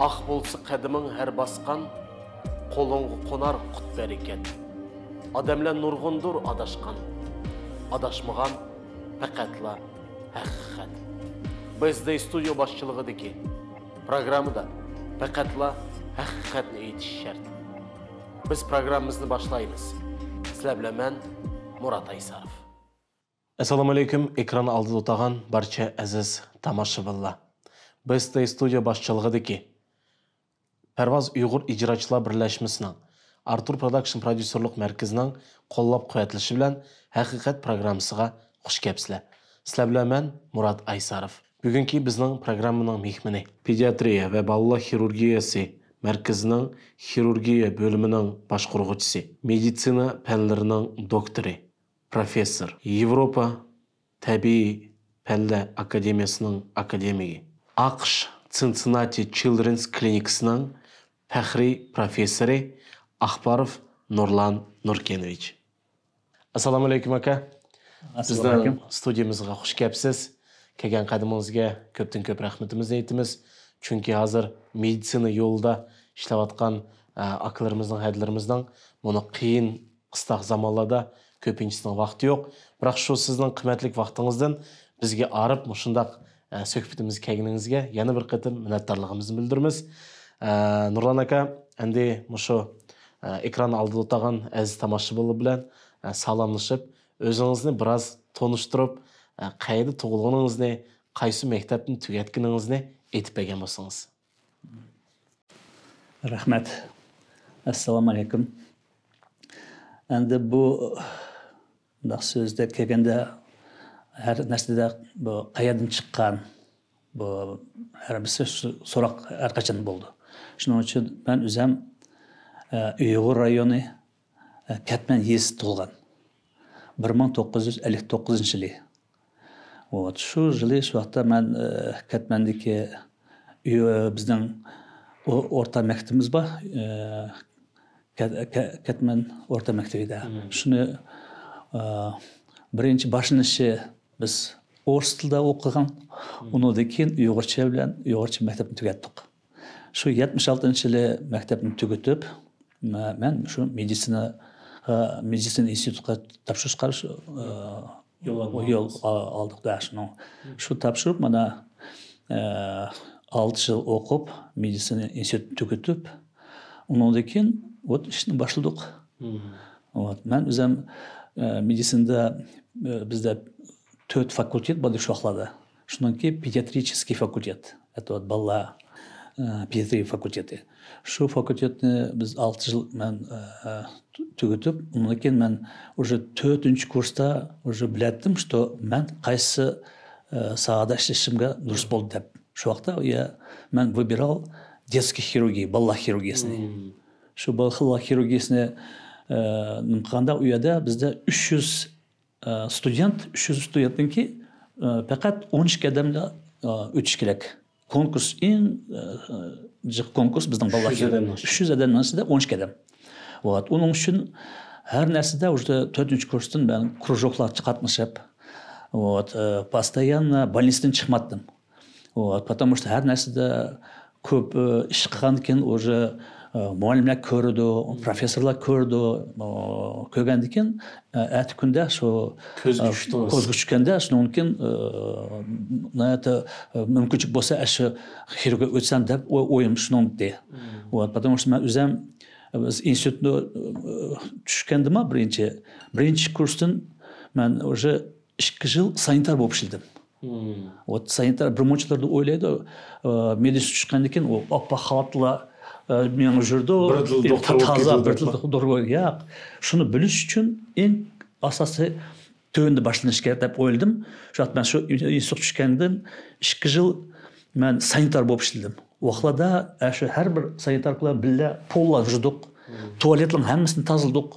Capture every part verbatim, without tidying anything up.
ئاق بولسا قەدىمىڭ ھەر باسقان، قولۇڭغا قونار قۇت-بەرىكەت. ئادەملەر نۇرغۇندۇر ئاداشقان، ئاداشمىغان پەقەتلا ھەقىقەت. بىز دەي ستۇدىيو باشچىلىقىدىكى پروگراممىدا پەقەتلا ھەقىقەتنى ئېيتىش شەرت. بىز پروگراممىمىزنى باشلايمىز. سىلەر بىلەن مەن، مۇرات ئايساروف. ئەسسالامۇئەلەيكۇم، ئېكران ئالدىدا ئولتۇرغان بارچە ئەزىز تاماشىبىنلار. بىز ستۇدىيو باشچىلىقىدىكى پەرۋاز ئۇيغۇر ئىجراچىلار بىرلەشمىسىنىڭ، ئارتۇر پروداكشن پروديۇسېرلىق مەركىزىنىڭ قوللاپ-قۇۋۋەتلىشى بىلەن ھەقىقەت پروگراممىسىغا خۇش كەپسىلەر. سىلەر بىلەن مەن، مۇرات ئايساروف. بۈگۈنكى بىزنىڭ پروگراممىنىڭ مېھمىنى، پېدىياترىيە ۋە بالىلار خىرۇرگىيەسى مەركىزىنىڭ خىرۇرگىيە بۆلۈمىنىڭ باشقۇرغۇچىسى، مېدىتسىنا پەنلىرىنىڭ دوكتورى، پروفېسسور، ياۋروپا تەبىئىي پەنلەر ئاكادېمىيەسىنىڭ ئاكادېمىكى، ئاقش سىنسىنناتى چىلدرېنس كلىنىكىسىنىڭ پەخرىي پروفېسسورى ئاخباروف نۇرلان نۇركېنوۋىچ. ئەسسالامۇئەلەيكۇم، ئاكا. بىزنىڭ ئەسسالامۇئەلەيكۇم. ستۇدىيىمىزغا خۇش كەپسىز. كەلگەن قەدىمىڭىزگە كۆپتىن كۆپ رەھمىتىمىزنى ئېيتىمىز. چۈنكى ھازىر مېدىتسىنا يولىدا ئىشلەۋاتقان، ئە، ئاكىلىرىمىزنىڭ، ھەدىلىرىمىزنىڭ بۇنى قىيىن قىستاق زامانلاردا كۆپىنچىسىنىڭ ۋاقتى يوق. بىراق شۇ سىزنىڭ قىممەتلىك ۋاقتىڭىزدىن بىزگە ئايرىپ مۇشۇنداق، ئە، سۆھبىتىمىزگە كەلگىنىڭىزگە يەنە بىر قېتىم مىننەتدارلىقىمىزنى بىلدۈرىمىز. ئە، نۇرلان ئاكا، ئەمدى مۇشۇ، ئە، ئېكران ئالدىدا ئولتۇرغان ئەزىز تاماشىبىنلار بىلەن، ئە، سالاملىشىپ، ئۆزىڭىزنى بىراز تونۇشتۇرۇپ، ئە، قەيەردە تۇغۇلغىنىڭىزنى، قايسى مەكتەپنى تۈگەتكىنىڭىزنى ئېيتىپ بەرگەن بولسىڭىز. رەھمەت. ئەسسالامۇئەلەيكۇم. ئەمدى بۇ، مۇنداق سۆزدە كەلگەندە، ھەر نەرسىدە بۇ قەيەردىن چىققان، بۇ ھەر بىر سۆز، سوراق ھەر قاچان بولىدۇ. شۇنىڭ ئۈچۈن مەن ئۆزۈم، ئە، ئۇيغۇر رايونى، ئە، كەتمەن يېزىسىدا تۇغۇلغان. بىر مىڭ توققۇز يۈز ئەللىك توققۇزىنچى يىلى. ۋوت، شۇ يىلى، شۇ ۋاقىتتا مەن، ئە، كەتمەندىكى ئۆي-، بىزنىڭ ئو-، ئورتا مەكتىپىمىز بار. ئە، كە-، كە-، كەتمەن ئورتا مەكتىپىدە. مم. شۇنى، ئە، بىرىنچى باشلىنىشى بىز ئورۇس تىلىدا ئوقۇغان. مم. ئۇنىڭدىن كېيىن ئۇيغۇرچە بىلەن ئۇيغۇرچە مەكتەپنى تۈگەتتۇق. شۇ يەتمىش ئالتىنچى يىلى مەكتەپنى تۈگىتىپ، مە-، مەن شۇ مېدىتسىنا، ئە، مېدىتسىنا ئىنستىتۇتىغا تاپشۇرۇشقا شۇ، ئە، يول ئالدىڭىز. يول ئا-، ئالدۇق دا شۇنىڭ. مم. شۇ تاپشۇرۇپ، مانا، ئە، ئالتە يىل ئوقۇپ، مېدىتسىنا ئىنستىتۇتىنى تۈگىتىپ، ئۇنىڭدىن كېيىن ۋوت ئىشنى باشلىدۇق. مم. ۋوت، مەن ئۆزۈم، ئە، مېدىتسىنىدا، ئە، بىزدە تۆت فاكۇلتېت بار شۇ ۋاقىتلاردا. شۇنىڭكى پېدىياترىچېسكىي فاكۇلتېت، ئەتە بالىلار، ئە، پېدىياترىيە فاكۇلتېتى. شۇ فاكۇلتېتنى بىز ئالتە يىل مەن، ئە، تۈ-، تۈگىتىپ، ئۇنىڭدىن كېيىن مەن ئۇژې تۆتىنچى كۇرستا ئۇژې بىلەتتىم، شتو مەن قايسى، ئە، ساھەدە ئىشلىشىمگە دۇرۇس بولدى دەپ. شۇ ۋاقىتتا يا مەن выбирал детский хирургия، بالىلار خىرۇرگىيەسىنى. مم. شۇ بالىلار خىرۇرگىيەسىنى، ئە، نېمە قىلغاندا، ئۇ يەردە بىزدە ئۈچ يۈز ئە، ستۇدېنت، ئۈچ يۈز ستۇدېنتنىڭكى، ئە، پەقەت ئون ئىككى ئادەملا، ئە، ئۆتۈش كېرەك. كونكۇرس ئىڭ، ئە، جىق كونكۇرس بىزنىڭ بالىلار ئۈچ يۈز ئادەمنىڭ ئىچىدە. ئۈچ يۈز ئادەمنىڭ ئىچىدە ئون ئىككى ئادەم. ۋوت، ئۇنىڭ ئۈچۈن ھەر نەرسىدە ئۇژې تۆتىنچى كۇرستىن مەن كرۇژوكلارغا قاتنىشىپ، ۋوت، ئە، постоянно больницадан چىقماتتىم. ۋوت، потому что ھەر نەرسىدە كۆپ، ئى، ئىش قىلغاندىن كېيىن ئۇژې، ئى، مۇئەللىملەر كۆرىدۇ، مم. پروفېسسورلار كۆرىدۇ، ئى، كۆرگەندىن كېيىن، ئى، ئەتە كۈندە شۇ، كۆزگە ئى، چۈشتىڭىز. كۆزگە چۈشكەندە شۇنىڭدىن كېيىن، ئى، ناھايىتى، ئى، مۇمكىنچىلىك بولسا ئاشۇ خىرۇرگىيەگە ئۆتسەم دەپ ئوي-، ئويۇم شۇنىڭدى. مم. ۋوت، потому что مەن ئۆزۈم، بىز ئىنستىتۇتنى، ئى، چۈشكەندىمۇ بىرىنچى، بىرىنچى كۇرستىن مەن ئۇژې ئىككى يىل سانىتار بولۇپ ئىشلىدىم. مم. ۋوت سانىتار بىر مۇنچىلاردا ئويلايدۇ، ئى، مېدىسىنا چۈشكەندىن كېيىن ئۇ ئاپئاق خالاتلا، ئى، مېڭىپ يۈرىدۇ. بىر تىل ئى، دوختۇر بولۇپ تازا كېتىدۇ بىر دەپ. تىل دوختۇر بولۇپ، ياق. شۇنى بىلىش ئۈچۈن ئەڭ ئاساسىي تۆۋەندە باشلىنىش كېرەك دەپ ئويلىدىم. شۇ ۋاقىت مەن شۇ ئىنستىتۇتقا چۈشكەندىن ئىككى يىل مەن سانىتار بولۇپ ئىشلىدىم. ۋاقىتلاردا ئاشۇ ھەر بىر سانىتار بىلەن بىللە پوللار يۇدۇق، مم. تۇالېتلارنىڭ ھەممىسىنى تازىلىدۇق.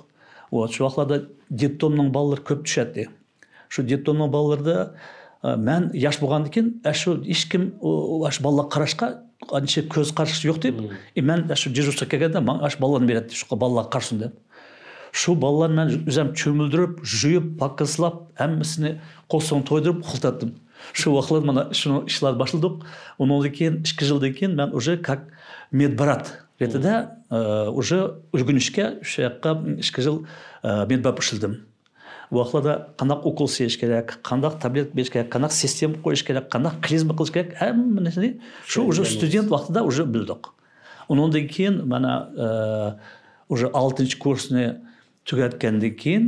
ۋوت، شۇ ۋاقىتلاردا دېتدومنىڭ بالىلىرى كۆپ چۈشەتتى. شۇ دېتدومنىڭ بالىلىرىدا، ئە، مەن ياش بولغاندىن كېيىن، ئە، شۇ ھېچكىم، ئۇ، ئۇ، ئاشۇ بالىلارغا قاراشقا ئانچە كۆز قارىشى يوق دەپ، مم. ئە، مەن ئاشۇ دېژۇرستۋا كەلگەندە ماڭا ئاشۇ بالىلارنى بېرەتتى، شۇ بالىلارغا قارىسۇن دەپ. شۇ بالىلارنى مەن ئۆزۈم چۆمۈلدۈرۈپ، يۇيۇپ، پاكىزلاپ، ھەممىسىنى قورسىقىنى تويدۇرۇپ ئۇخلىتاتتىم. شۇ ۋاقىتلاردا مانا شۇنىڭ ئىشلارنى باشلىدۇق. ئۇنىڭدىن كېيىن، ئىككى يىلدىن كېيىن مەن ئۇژې كاك مېدبرات رېتىدە، ئە، ئۇژې ئۆگىنىشكە شۇ ياققا ئىككى يىل، ئە، مېدبرات ئىشلىدىم. ۋاقىتلاردا قانداق ئوكۇل سېلىش كېرەك، قانداق تابلېتكا بېرىش كېرەك، قانداق سىستېما قويۇش كېرەك، قانداق كلىزما قىلىش كېرەك، ھەممە نەرسىنى شۇ ئۇژې ستۇدېنت ۋاقتىدا ئۇژې بىلدۇق. ئۇنىڭدىن كېيىن مانا، ئە، ئۇژې ئالتىنچى كۇرسنى تۈگەتكەندىن كېيىن،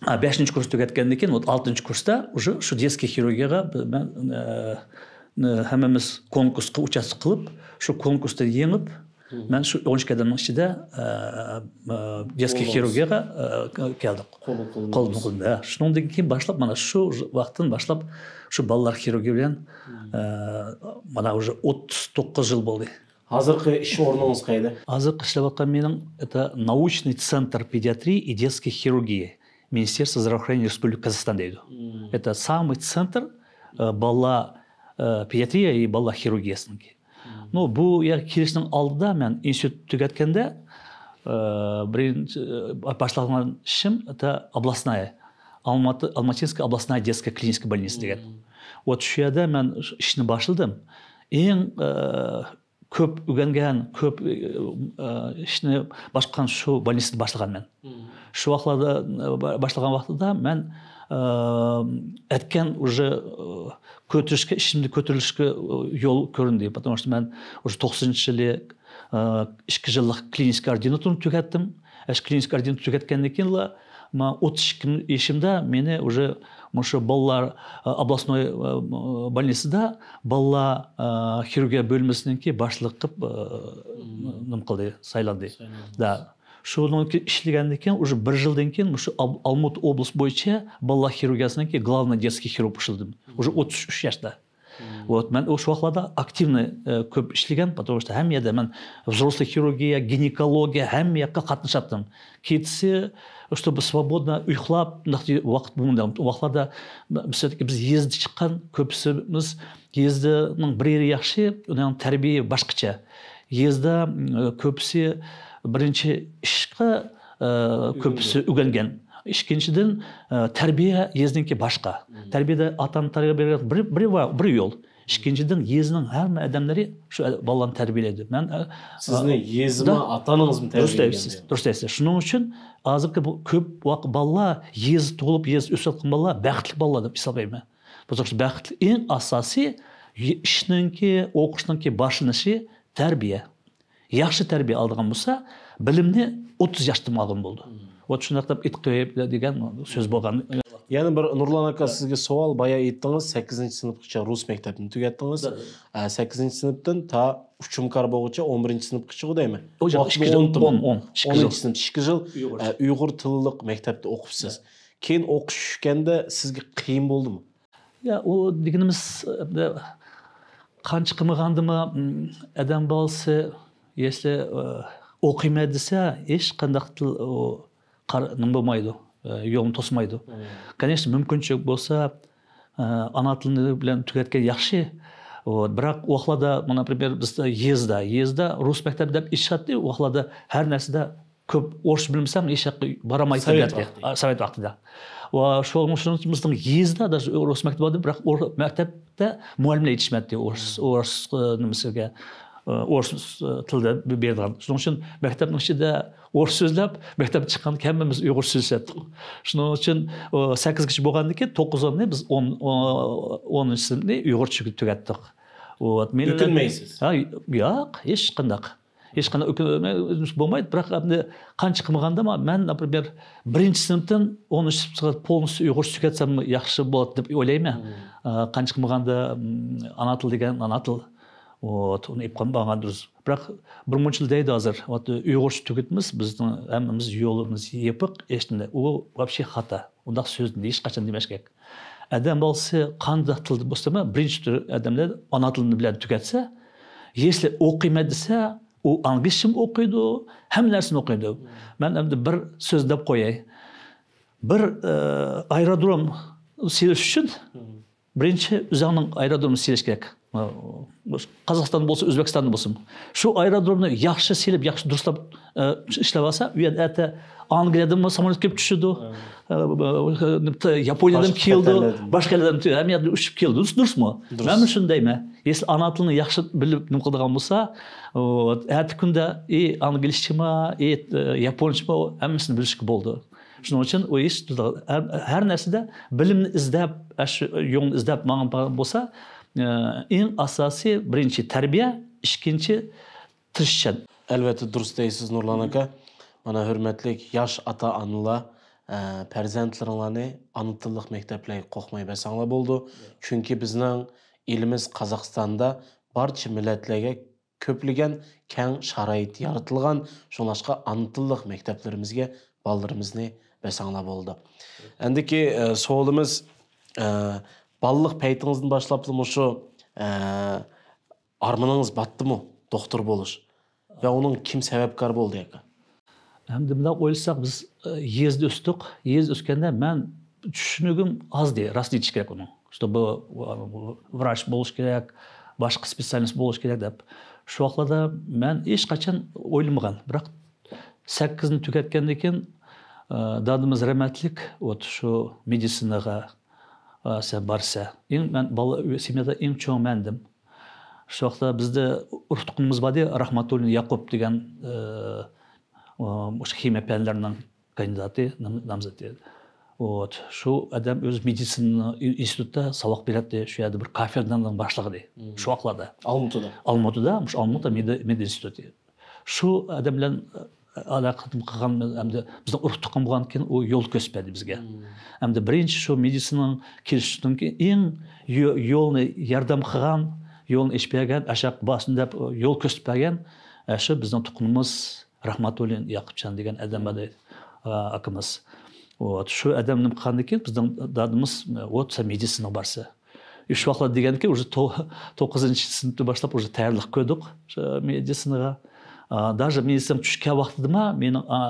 ئا، بەشىنچى كۇرس تۈگەتكەندىن كېيىن، ئالتىنچى كۇرستا ئۇژې شۇ دېتسكىي خىرۇرگىيەگە مەن، ئە، ھەممىمىز كونكۇرسقا ئۇچاستكا قىلىپ، شۇ كونكۇرستا يېڭىپ، مەن شۇ ئون ئىككى ئادەمنىڭ ئىچىدە، ئە، ئە، دېتسكىي خىرۇرگىيەگە، ئە، كەلدۇق. قوبۇل قىلدىم. شۇنىڭدىن كېيىن باشلاپ، مانا شۇ ۋاقىتتىن باشلاپ شۇ بالىلار خىرۇرگىيە بىلەن، ئە، مانا ئۇژې ئوتتۇز توققۇز يىل بولدى. ھازىرقى ئىش ئورنىڭىز قەيدە؟ ھازىرقى ئىشلەۋاتقان مېنىڭ، это научный центр педиатрии и детской хирургии Министерства здравоохранения Республики Казахстан دەيدۇ. Это самый центр، ئە، بالىلار، ئە، پېدىياترىيە، بالىلار خىرۇرگىيەسىنىڭكى. نو، بۇ يەرگە كېلىشنىڭ ئالدىدا مەن ئىنستىتۇت تۈگەتكەندە، ئە، بىرىنچى، ئە، باشلىغان ئىشىم، это областная، ئالماتى، Алматинская областная детская клиническая больница دېگەن. ۋوت شۇ يەردە مەن ئىشنى باشلىدىم. ئەڭ، ئە، كۆپ ئۆگەنگەن، كۆپ، ئە، ئىشنى باشقۇرغان شۇ بولنىستىدا باشلىغان مەن. شۇ ۋاقىتلاردا، ئە، باشلىغان ۋاقتىدا مەن، ئە، ئەتكەن ئۇژې، ئە، كۆتۈرۈشكە، ئىشىمنى كۆتۈرۈلۈشكە، ئە، يول كۆرۈندى. Потому что مەن ئۇژې توقسىنىنچى يىلى، ئە، ئىككى يىللىق كلىنىكا ئوردىناتۇرنى تۈگەتتىم. ئىككى يىللىق ئوردىناتۇر تۈگەتكەندىن كېيىنلا، مەن ئوتتۇز ئىككى يېشىمدا مېنى ئۇژې مۇشۇ بالىلار، ئە، ئوبلاستنوي، ئە، بولنىسىدا بالىلار، ئە، خىرۇرگىيە بۆلمىسىنىڭكى باشلىقى قىلىپ، ئە، نېمە قىلدى، سايلاندى. شۇنىڭ ئىشلىگەندىن كېيىن، ئۇژې بىر يىلدىن كېيىن مۇشۇ ئالمۇتا ئوبلاست بويىچە بالىلار خىرۇرگىيەسىنىڭكى главный детский хирург ئىشلىدىم. ئۇژې ئوتتۇز ئۈچ ياشتا. ۋوت، مەن ئۇ شۇ ۋاقىتلاردا ئاكتىۋنى، ئە، كۆپ ئىشلىگەن، потому что ھەممە يەردە مەن взрослый хирургия، гинекология، ھەممە ياققا قاتنىشاتتىم. كېچىسى، чтобы свободно ئۇيقۇلاپ، مۇنداق ۋاقىت بولمىدى. ئۇ ۋاقىتلاردا، بىز يېزىدا چىققان، كۆپىسىمىز يېزىنىڭ بىر يېرى ياخشى، ئۇنىڭ تەربىيە باشقىچە. يېزىدا، ئە، كۆپىسى بىرىنچى ئىشقا، ئە، كۆپىسى ئۆگەنگەن. ئىككىنچىدىن، ئە، تەربىيە يېزىنىڭكى باشقا. تەربىيەدە ئاتا-ئانا تەربىيە بەرگەن بىر، بىر، بىر يول. ئىككىنچىدىن، يېزىنىڭ ھەممە ئادەملىرى شۇ بالىلارنى تەربىيەلەيدۇ. مەن، ئە، سىزنى يېزىمۇ، ئاتا-ئانىڭىزمۇ تەربىيەلىگەن؟ دۇرۇس دەيسىز. شۇنىڭ ئۈچۈن ھازىرقى بۇ كۆپ ۋاق-، بالىلار يېزا تۇغۇلۇپ، يېزا ئۆسۈۋاتقان بالىلار بەختلىك بالىلار دەپ ھېسابلايمەن. بۇ بەختلىك، ئەڭ ئاساسىي ئىشنىڭكى، ئوقۇشنىڭكى باشلىنىشى تەربىيە. ياخشى تەربىيە ئالىدىغان بولسا، بىلىمنى ئوتتۇز ياشتىن ئالغىلى بولىدۇ. ۋوت شۇنداق دەپ ئېيتىپ قوياي دېگەن سۆز بولغان. يەنە بىر نۇرلان ئاكا، سىزگە سوئال. بايا ئېيتتىڭىز، سەككىزىنچى سىنىپقىچە رۇس مەكتەپنى تۈگەتتىڭىز. ئە، سەككىزىنچى سىنىپتىن تا ئۇچۇمكار بولغۇچە ئون بىرىنچى سىنىپقىچىغۇ دەيمەن. ئۇ يەردە ئىككى يىل، ئون، ئون، ئىككى يىل. ئون، ئون. ئىككى يىل. ئە، ئۇيغۇر تىللىق مەكتەپتە ئوقۇپسىز. كېيىن ئوقۇش چۈشكەندە سىزگە قىيىن بولدىمۇ؟ يا، ئۇ دېگىنىمىز، ئە، قانچە قىلمىغاندىمۇ، ئادەم بالىسى، يەسلى، ئە، ئوقۇيمەن دېسە، ھېچقانداق تىل، ئۇ، قار-، نېمە بولمايدۇ، ئە، يولنى توسمايدۇ. كونېچنو، مۇمكىنچىلىك بولسا، ئە، ئانا تىلى بىلەن تۈگەتكەن ياخشى. ئۇ، بىراق، ئۇ ۋاقىتلاردا، مانا، ناپرىمېر، بىزدە يېزىدا، يېزىدا رۇس مەكتەپ دەپ ئېيتىشاتتى، ئۇ ۋاقىتلاردا ھەر نەرسىدە كۆپ ئورۇسچە بىلمىسەڭ، ھېچ ياققا بارالمايسەن دەيتتى. سوۋېت ۋاقتىدا. ۋە شۇنىڭ ئۈچۈن بىزنىڭ يېزىدا، даже ئورۇس مەكتىپى بار ئىدى، بىراق ئور-، مەكتەپتە مۇئەللىملەر يېتىشمەيتتى ئورۇس، ئورۇس، ئە، نېمىسىگە، ئە، ئورۇس، ئە، تىلىدا بېرىدىغان. شۇنىڭ ئۈچۈن مەكتەپنىڭ ئىچىدە ئورۇس سۆزلەپ، مەكتەپتىن چىققاندا ھەممىمىز ئۇيغۇرچە سۆزلەتتۇق. شۇنىڭ ئۈچۈن، ئۇ، سەككىزگىچە بولغاندىن كېيىن، توققۇز، ئوننى بىز ئون، ئون، ئونىنچى سىنىپنى ئۇيغۇرچە تۈگەتتۇق. ئۆكۈنمەيسىز؟ ھە، ياق، ھېچقانداق. ھېچقانداق ئۆكۈنۈش بولمايدۇ، بىراق ئەمدى قانچە قىلمىغاندا، مەن، ناپرىمېر، بىرىنچى سىنىپتىن ئونىنچى سىنىپقا полностью ئۇيغۇرچە تۈگەتسەم ياخشى بولاتتى دەپ ئويلايمەن. ئە، قانچە قىلمىغاندا، ئانا تىل دېگەن ئانا تىل. ۋوت، ئۇنى ئېلىپ قالمىغان دۇرۇس. بىراق بىر مۇنچىلا دەيدۇ ھازىر، ۋوت، ئۇيغۇرچە تۈگىتىمىز، بىزنىڭ ھەممىمىز يولىمىز يېپىق، ھېچنېمە. ئۇ ۋابشې خاتا. ئۇنداق سۆزنى ھېچقاچان دېمەش كېرەك. ئادەم بالىسى قانداق تىلدا بولسىمۇ، بىرىنچى تۈر ئادەملەر ئانا تىلى بىلەن تۈگەتسە، يەسلى ئوقۇيمەن دېسە، ئۇ ئانگلىزچىمۇ ئوقۇيدۇ، ھەممە نەرسىنى ئوقۇيدۇ. مەن ئەمدى بىر سۆز دەپ قوياي. بىر، ئە، ئايرودروم سېلىش ئۈچۈن بىرىنچى ئۆزۈڭنىڭ ئايرودرومىنى سېلىش كېرەك. قازاقىستاندا بولسۇن، ئۆزبېكىستاندا بولسۇن، شۇ ئايرودرومنى ياخشى سېلىپ، ياخشى دۇرۇسلاپ ئىشلەۋالسا، ئۇ يەردە ئەتە ئانگلىيەدىنمۇ ساموليوت كېلىپ چۈشىدۇ، ياپونىيەدىن كېلىدۇ، باشقا يەرلەردىن، ھەممە يەردىن ئۇچۇپ كېلىدۇ، دۇرۇسمۇ؟ مەنمۇ شۇنى دەيمەن. ئەسلى ئانا تىلىنى ياخشى بىلىپ نېمە قىلىدىغان بولسا، ئەتە كۈندە ئى ئانگلىيچىما، ئى ياپونچىما، ھەممىسىنى بىلىشكە بولىدۇ. شۇنىڭ ئۈچۈن ئۇ ھېچ ھەر نەرسىدە بىلىمنى ئىزدەپ، ئاشۇ يولنى ئىزدەپ ماڭغان بولسا، ئەڭ ئاساسىي بىرىنچى تەربىيە، ئىككىنچى تىرىشچان. ئەلۋەتتە، دۇرۇس دەيسىز، نۇرلان ئاكا. مانا، ھۆرمەتلىك ياش ئاتا-ئانىلار، ئە، پەرزەنتلىرىڭلارنى ئانا تىللىق مەكتەپلەرگە قوقماي بەرسەڭلار بولىدۇ. چۈنكى بىزنىڭ ئېلىمىز قازاقىستاندا بارچە مىللەتلەرگە كۆپلىگەن كەڭ شارائىت يارىتىلغان. شۇڭلاشقا ئانا تىللىق مەكتەپلىرىمىزگە بالىلىرىمىزنى بەرسەڭلار بولىدۇ. ئەندىكى، ئە، سوئالىمىز، ئە، بالىلىق پەيتىڭىزدىن باشلاپلا مۇشۇ، ئە، ئارمىنىڭىز باتتىمۇ دوختۇر بولۇش؟ ۋە ئۇنىڭ كىم سەۋەبكار بولدى ئاكا؟ ئەمدى مۇنداق ئويلىساق، بىز، ئە، يېزىدا ئۆستۇق. يېزىدا ئۆسكەندە مەن چۈشىنىگۈم ئازدى، راستىنى ئېيتىش كېرەك ئۇنىڭ. شۇ بۇ، ۋراچ بولۇش كېرەك، باشقا سپېتسىيالىست بولۇش كېرەك دەپ. شۇ ۋاقىتلاردا مەن ھېچقاچان ئويلىمىغان. بىراق سەككىزنى تۈگەتكەندىن كېيىن، ئە، دادىمىز رەھمەتلىك، ئوت شۇ مېدىتسىنىغا، ئە، سەن بارسە. ئەڭ مەن بالا، سېميادا ئەڭ چوڭ مەندىم. شۇ ۋاقىتتا بىزدە ئۇرۇق-تۇغقىنىمىز بار ئىدى، رەھمەتۇللا ياقۇپ دېگەن، ئە، ئۇ، مۇشۇ خىمىيە پەنلىرىنىڭ كاندىداتى، نام-، نامزىتى. ۋوت، شۇ ئادەم ئۆزى مېدىتسىنا ئىنستىتۇتتا ساۋاق بېرەتتى، شۇ يەردە بىر كافېدرانىڭ باشلىقى ئىدى، شۇ ۋاقىتلاردا. ئالمۇتىدا؟ ئالمۇتىدا، مۇشۇ ئالمۇتا مېدى-، مېدىتسىنا ئىنستىتۇتى. شۇ ئادەم بىلەن، ئە، ئالاقە قىلغان، ئەمدى بىزنىڭ ئۇرۇق-تۇغقان بولغاندىن كېيىن ئۇ يول كۆرسىتىپ بەردى بىزگە. ئەمدى بىرىنچى شۇ مېدىتسىنانىڭ كېلىشىشىدىن كېيىن ئەڭ يو-، يولنى ياردەم قىلغان، يولنى ئېچىپ بەرگەن، ئاشاق بارسۇن دەپ يول كۆرسىتىپ بەرگەن، ئە، شۇ بىزنىڭ تۇغقىنىمىز رەھمەتۇللا ياقۇپجان دېگەن ئادەم بار ئىدى، ئە، ئاكىمىز. ۋوت، شۇ ئادەم نېمە قىلغاندىن كېيىن بىزنىڭ دادىمىز، ۋوت، سەن مېدىتسىنىغا بارسەن. شۇ ۋاقىتلار دېگەنكى، ئۇژې تو-، توققۇزىنچى سىنىپتىن باشلاپ ئۇژې تەييارلىق كۆردۇق، شۇ مېدىتسىنىغا. ئا، داژې مېدىتسىنام چۈشكەن ۋاقتىدىما مېنىڭ، ئا،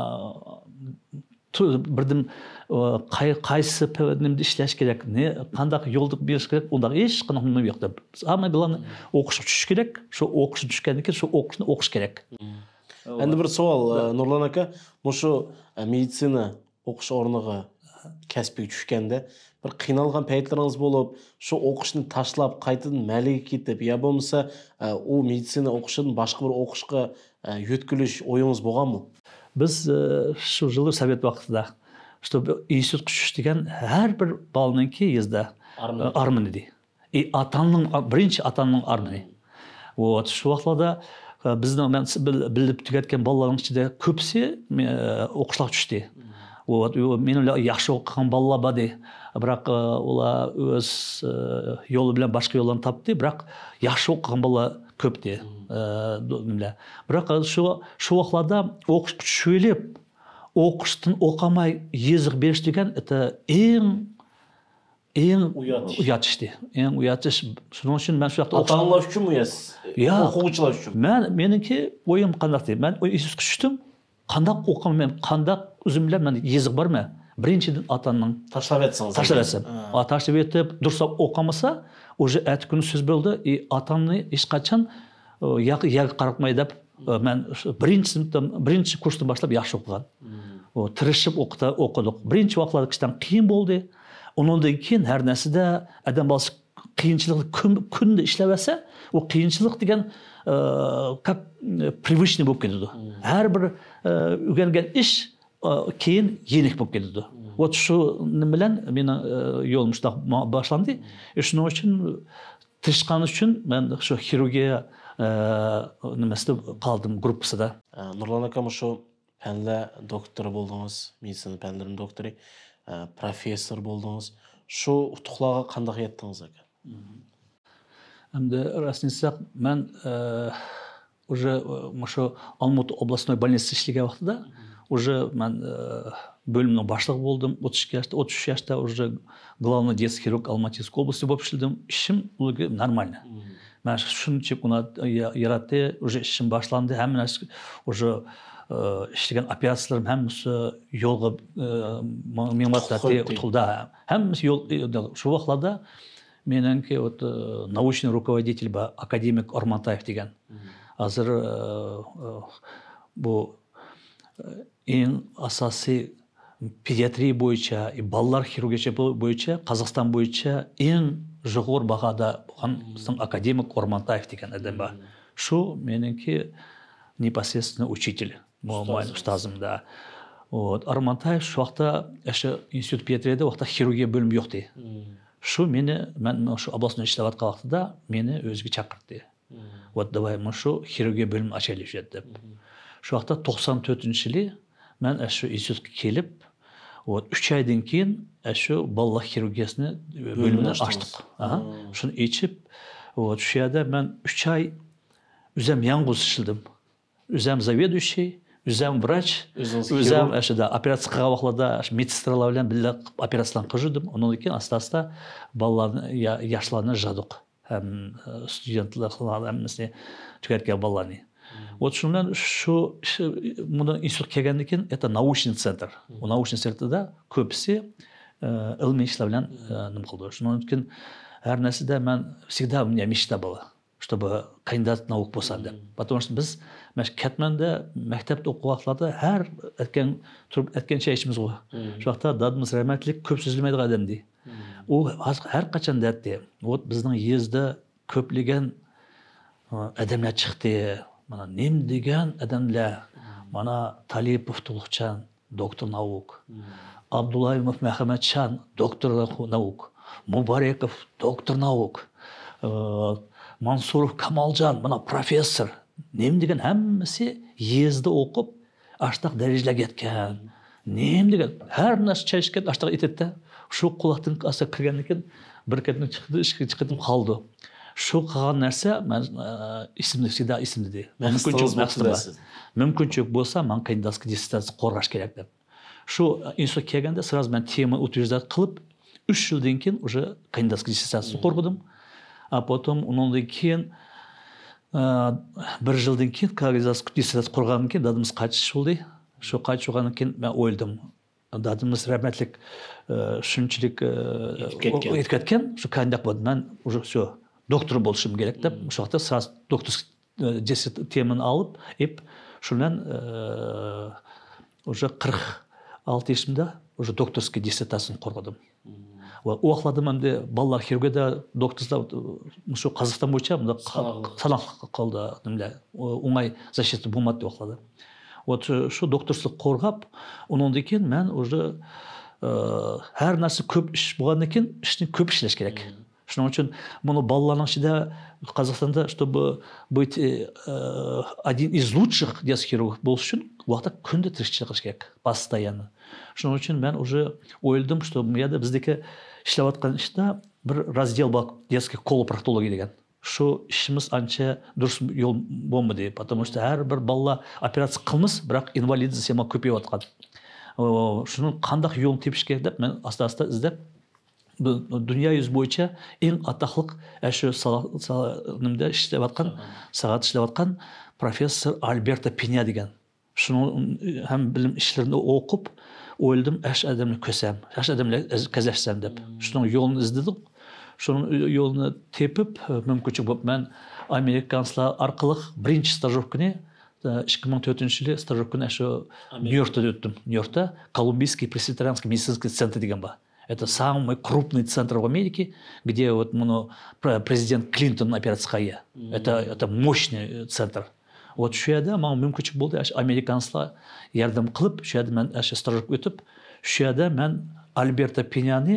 تو-، بىردىن، ئا، قاي-، قايسى پە-، نېمىدە ئىشلەش كېرەك، نې-، قانداق يولدا بېرىش كېرەك، ئۇنداق ھېچقانداق نېمە يوق دەپ. بىز ئەڭ بىلەن ئوقۇشقا چۈشۈش كېرەك، شۇ ئوقۇشقا چۈشكەندىن كېيىن شۇ ئوقۇشنى ئوقۇش كېرەك. ئەمدى بىر سوئال، ئە، نۇرلان ئاكا، مۇشۇ، ئە، مېدىتسىنا ئوقۇش ئورنىغا، كەسپىگە چۈشكەندە بىر قىينالغان پەيتلىرىڭىز بولۇپ، شۇ ئوقۇشنى تاشلاپ، قايتىدىن مەھەللىگە كېتىپ، يا بولمىسا، ئە، ئۇ مېدىتسىنا ئوقۇشىدىن باشقا بىر ئوقۇشقا، ئە، يۆتكىلىش ئويىڭىز بولغانمۇ؟ بىز، ئە، شۇ جىلى سوۋېت ۋاقتىدا، شۇ ئىنستىتۇتقا چۈشۈش دېگەن ھەر بىر بالىنىڭكى يېزىدا، ئارمىنى. ئارمىنى ئىدى. ئى، ئاتا-ئانىنىڭ، بىرىنچى ئاتا-ئانىنىڭ ئارمىنى. ۋوت، شۇ ۋاقىتلاردا، ئە، بىزنىڭ، مەن س-، بىل-، بىلىپ تۈگەتكەن بالىلارنىڭ ئىچىدە كۆپىسى، ئە، ئوقۇشلارغا چۈشتى. ۋوت، مېنىڭ بىلەن ياخشى ئوقۇغان بالىلار باردى. بىراق، ئە، ئۇلار ئۆز، ئە، يولى بىلەن باشقا يوللارنى تاپتى. بىراق ياخشى ئوقۇغان بالىلار كۆپتى. ئە، دو-، نېمىلەر. بىراق، ئە، شۇ، شۇ ۋاقىتلاردا ئوقۇشقا چۈشۈۋېلىپ، ئوقۇشتىن ئوقۇماي يېزىغا بېرىش دېگەن، ئەتە، ئېڭ ئېڭ ئۇيات ئىش. ئۇيات ئىشتى. ئېڭ ئۇيات ئىش. شۇنىڭ ئۈچۈن مەن شۇ ۋاقىتتا ئوقۇش- ئاتا-ئانىلار ئۈچۈنمۇ يا سىز؟ ياق. ئوقۇغۇچىلار ئۈچۈن؟ مەن، مېنىڭكى ئويۇم قانداق دەي؟ مەن ئۇ ئىنستىتۇتقا چۈشتۈم. قانداق ئوقۇيمەن؟ قانداق ئۆزۈم بىلەن مەن يېزىغا بارىمەن؟ بىرىنچىدىن، ئاتا-ئانىنىڭ تاشلاۋەتسىڭىز. تاشلاۋەتسەم. ھە. ئا، تاشلىۋېتىپ، دۇرۇسلاپ ئوقۇمىسا، ئۇژې ئەتە كۈنى سۆز بولدى. ئى، ئاتا-ئانىنى ھېچقاچان، ئى، ياق-، يەرگە قاراتماي دەپ، ئى، مەن شۇ بىرىنچى سىنىپتىن، بىرىنچى كۇرستىن باشلاپ ياخشى ئوقۇغان. ئۇ تىرىشىپ ئوقۇتا-، ئوقۇدۇق. بىرىنچى ۋاقىتلاردا كىشىدىن قىيىن بولدى. ئۇنىڭدىن كېيىن ھەر نەرسىدە ئادەم بالىسى قىيىنچىلىقنى كۈن-، كۈندە ئىشلەۋەرسە، ئۇ قىيىنچىلىق دېگەن، ئى، كاك-، پرىۋىچنىي بولۇپ كېتىدۇ. ھەر بىر، ئى، ئۆگەنگەن ئىش، ئى، كېيىن يېنىك بولۇپ كېتىدۇ. ۋوت شۇ نېمە بىلەن مېنىڭ، ئى، يولۇم شۇنداق ما-، باشلاندى. ئى، شۇنىڭ ئۈچۈن تىرىشقان ئۈچۈن مەن شۇ خىرۇرگىيە، ئى، نېمىسىدە قالدىم، گۇرۇپپىسىدا. ئە، نۇرلان ئاكا، مۇشۇ پەنلەر دوكتورى بولدىڭىز، مېدىتسىنا پەنلىرىنىڭ دوكتورى، ئە، پروفېسسور بولدىڭىز. شۇ ئۇتۇقلارغا قانداق يەتتىڭىز ئاكا؟ ئەمدى راستىنى ئېيتساق، مەن، ئە، ئۇژې، ئە، مۇشۇ ئالمۇتا ئوبلاستنوي بولنىتسىدا ئىشلىگەن ۋاقتىدا، ئۇژې مەن، ئە، بۆلۈمنىڭ باشلىقى بولدۇم. ئوتتۇز ئىككى ياشتا، ئوتتۇز ئۈچ ياشتا ئۇژې главный детский хирург Алматинской области بولۇپ ئىشلىدىم. ئىشىم ئۇلىكى نورمالنى. مەن شۇنچىلىك ئۇنى يا-، ياراتتى، ئۇژې ئىشىم باشلاندى، ھەممە نەرسە ئۇژې، ئى، ئىشلىگەن ئوپېراتسىيىلىرىم ھەممىسى يولغا، ئى، ماڭ-، مېڭىۋاتاتتى، ئۇتۇقلۇق قىلدى. ھەممىسى يول، ئى، شۇ ۋاقىتلاردا مېنىڭكى вот ناۋۇچنىي رۇكوۋودىتېل بار، ئاكادېمىك ئورمانتايېف دېگەن. ھازىر بۇ ئەڭ ئاساسىي پېدىياترىيە بويىچە، بالىلار خىرۇرگىيە بويىچە، قازاقىستان بويىچە ئەڭ يۇقىرى باھادا بولغان بىزنىڭ ئاكادېمىك ئورمانتايېف دېگەن ئادەم بار. شۇ مېنىڭكى непосредственно ئۇچىتېل، مۇئەللىم ئۇستازىم. ئۇستازىمدا. ئورمانتايېف شۇ ۋاقىتتا ئاشۇ ئىنستىتۇت پېدىياترىيەدە ۋاقىتتا خىرۇرگىيە بۆلۈمى يوقتى. شۇ مېنى، مەن شۇ ئابلاسنى ئىشلەۋاتقان ۋاقتىدا مېنى ئۆزىگە چاقىرتتى. ۋات داۋاي، مۇشۇ خىرۇرگىيە بۆلۈمى ئاچايلى شۇ يەردە دەپ. شۇ ۋاقىتتا توقسان تۆتىنچى يىلى مەن ئاشۇ ئىنستىتۇتقا كېلىپ، ۋات ئۈچ ئايدىن كېيىن ئاشۇ بالىلار خىرۇرگىيەسىنى بۆلۈمىنى ئاچتۇق. ئاھا. شۇنى ئېچىپ، ۋات شۇ يەردە مەن ئۈچ ئاي ئۆزەم يالغۇز ئىشلىدىم. ئۆزەم заведующий، ئۆزەم ۋراچ، ئۆزىڭىز ئۆزەم خىرۇرگ؟ ئاشۇ ئوپېراتسىيە قىلغان ۋاقىتلاردا ئاشۇ مېدسېسترالار بىلەن بىللە ئوپېراتسىيىلارنى قىلدۇردۇم. ئۇنىڭدىن كېيىن ئاستا-ئاستا بالىلارنى، يا-، ياشلارنى يىغدۇق. ھەم، ئە، ستۇدېنتلار ھەممىسىنى تۈگەتكەن بالىلارنى. ۋات شۇنىڭ بىلەن شۇ، شۇ، مۇنۇ ئىنستىتۇتقا كەلگەندىن كېيىن، это научный центр. ئۇ научный центрدا كۆپىسى، ئە، ئىلمىي ئىشلار بىلەن، ئە، نېمە قىلىدۇ. شۇنىڭ ئۈچۈن ھەر نەرسىدە مەن всегда у меня мечта была, чтобы кандидат наук بولسام دەپ. Потому что بىز، مەن كەتمەندە مەكتەپتە ئوقۇغان ۋاقىتلاردا ھەر ئەتكەن، تۇرۇپ ئەتكەن چاي ئىچىمىزغۇ. شۇ ۋاقىتتا دادىمىز رەھمەتلىك كۆپ سۆزلىمەيدىغان ئادەمدى. ئۇ ھەر، ھەر قاچان دەيتتى، ۋات بىزنىڭ يېزىدا كۆپلىگەن، ئە، ئادەملەر چىقتى. مانا نېمە دېگەن ئادەملەر. مانا تالىپوف تۇغلۇقجان، دوكتور ناۋۇك. ئابدۇللايېموف مەخمەتجان، دوكتور ناۋۇك. مۇبارەكوف، دوكتور ناۋۇك. ئە، مانسۇروف كامالجان، مانا پروفېسسور. نېمە دېگەن ھەممىسى يېزىدا ئوقۇپ، ئاشتاق دەرىجىلەرگە يەتكەن. نېمە دېگەن، ھەر نەرسە چاي ئىچكەن، ئاشتاق ئېتەتتە. شۇ قۇلاقتىن ئاستا كىرگەندىن كېيىن، بىر قېتىم چىقتى، ئىككى قېتىم قالدى. شۇ قىلغان نەرسە مەن، ئە، ئېسىمدە، всегда ئېسىمدىدى. مۇمكىنچىلىك، مەقسىتىڭىز مۇمكىنچىلىك بولسا، مەن كاندىداتسكىي دىسسېرتاتسىيە قورغاش كېرەك دەپ. شۇ ئىنستىتۇتقا كەلگەندە سرازۇ مەن تېما ئۇتۋېرژدات قىلىپ، ئۈچ يىلدىن كېيىن уже кандидатский диссертация قورغىدىم. А потом ئۇنىڭدىن كېيىن، ئە، بىر يىلدىن كېيىن كاندىداتسكىي دىسسېرتاتسىيە قورغاندىن كېيىن دادىمىز قايتىش بولدى. شۇ قايتىش بولغاندىن كېيىن مەن ئويلىدىم. دادىمىز رەھمەتلىك، ئە، شۇنچىلىك، ئە، يېتىپ كەتكەن. ئۇ، يېتىپ كەتكەن، شۇ كاندىدات بولدى. مەن уже всё، دوكتور بولۇشۇم كېرەك دەپ، شۇ ۋاقىتتا سرازۇ دوكتور، ئە، دىسسېرت-، تېمىنى ئېلىپ، ئېپ، شۇ بىلەن، ئە، уже قىرىق ئالتە يېشىمدا уже دوكتورسكىي دىسسېرتاتسىيەنى قورغىدىم. ۋە ئۇ ۋاقىتلاردا مەندە بالىلار خىرۇرگىيىدە دوكتورسلار، شۇ قازاقىستان بويىچە مۇنداق ساناقلىق. ساناقلىق قالدى، نېمىلەر، ئوڭاي زاشىتا بولمايتتى ئۇ ۋاقىتلاردا. ۋە شۇ، شۇ دوكتورسلۇق قورغاپ، ئۇنىڭدىن كېيىن مەن уже، ئە، ھەر نەرسە كۆپ ئىش بولغاندىن كېيىن ئىشنى كۆپ ئىشلەش كېرەك. شۇنىڭ ئۈچۈن بۇنى بالىلارنىڭ ئىچىدە قازاقىستاندا، чтобы быть, э, один из лучших детских хирургов بولۇش ئۈچۈن ۋاقىتتا كۈندە تىرىكچىلىك قىلىش كېرەك، постоянно. شۇنىڭ ئۈچۈن مەن уже ئويلىدىم، что بۇ يەردە بىزدىكى ئىشلەۋاتقان ئىشتا بىر раздел بار، детский колопроктология دېگەن. شۇ ئىشىمىز ئانچە دۇرۇس يول بولمىدى. Потому что ھەر بىر بالىلار ئوپېراتسىيە قىلىمىز، بىراق инвалидность يامان كۆپىيىۋاتقان. ئۇ، شۇنىڭ قانداق يولىنى تېپىش كېرەك دەپ مەن ئاستا-ئاستا ئىزدەپ، بۇ دۇنيا يۈزى بويىچە ئەڭ ئاتاقلىق، ئە، شۇ سا-، سا-، نېمىدە ئىشلەۋاتقان، ساغات ئىشلەۋاتقان پروفېسسور ئالبېرتو پېنيا دېگەن. شۇنىڭ ھەم بىلىم ئىشلىرىنى ئوقۇپ، ئويلىدىم، ئەش ئادەمنى كۆرسەم، ئەش ئادەملەر كەزلەشسەم دەپ. شۇنىڭ يولىنى ئىزدىدۇق. شۇنىڭ يولىنى تېپىپ، مۇمكىنچىلىك بولۇپ، مەن ئامېرىكانسلار ئارقىلىق بىرىنچى ستاژىروۋكىنى، ئىككى مىڭ تۆتىنچى يىلى ستاژىروۋكىنى شۇ نيۇ يوركتا ئۆتتۈم. نيۇ يوركتا Колумбийский пресвитерианский медицинский центр دېگەن بار. Это самый крупный центр в Америке, где вот مۇنۇ پرېزىدېنت كلىنتون ئوپېراتسىيە قىلغان. Это, это мощный центр. Вот شۇ يەردە ماڭا مۇمكىنچىلىك بولدى، ئاشۇ ئامېرىكانسلار ياردەم قىلىپ، شۇ يەردە مەن ئاشۇ ستاژىروۋكا ئۆتۈپ، شۇ يەردە مەن ئالبېرتو پېنيانى،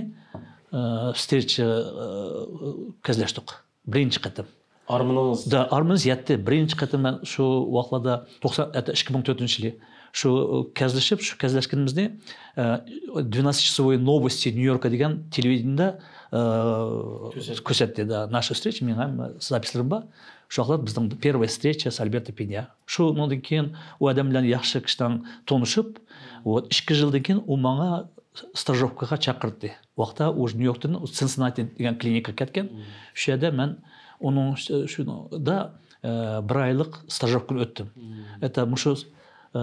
ئە، سترېچا، ئە، كەزلەشتۇق. بىرىنچى قېتىم. ئارمىنىڭىز؟ دا، ئارمىنىز يەتتى. بىرىنچى قېتىم مەن شۇ ۋاقىتلاردا توقسان، ئىككى مىڭ تۆتىنچى يىلى شۇ كەزلىشىپ، شۇ كەزلەشكىنىمىزنى، ئە، двенадцатичасовой новости Нью-Йорка دېگەن تېلېۋىدېنىيەدە، ئە، كۆرسەتتى. كۆرسەتتى، да, нашу встречу، مېنىڭ ھەم زاپىسلىرىم بار. شۇ ۋاقىتلار بىزنىڭ первая встреча с Альберто Пенья. شۇنىڭدىن كېيىن ئۇ ئادەم بىلەن ياخشى كىشىدەن تونۇشۇپ، ئۇ ئىككى يىلدىن كېيىن ئۇ ماڭا ستاژىروۋكىغا چاقىرتتى. ۋاقىتتا ئۇ نيۇ يوركتىن سىنسىنناتى دېگەن كلىنىكىغا كەتكەن. شۇ يەردە مەن ئۇنىڭ شۇنىڭدا، ئە، بىر ئايلىق ستاژىروۋكىنى ئۆتتۈم. Это مۇشۇ، ئە،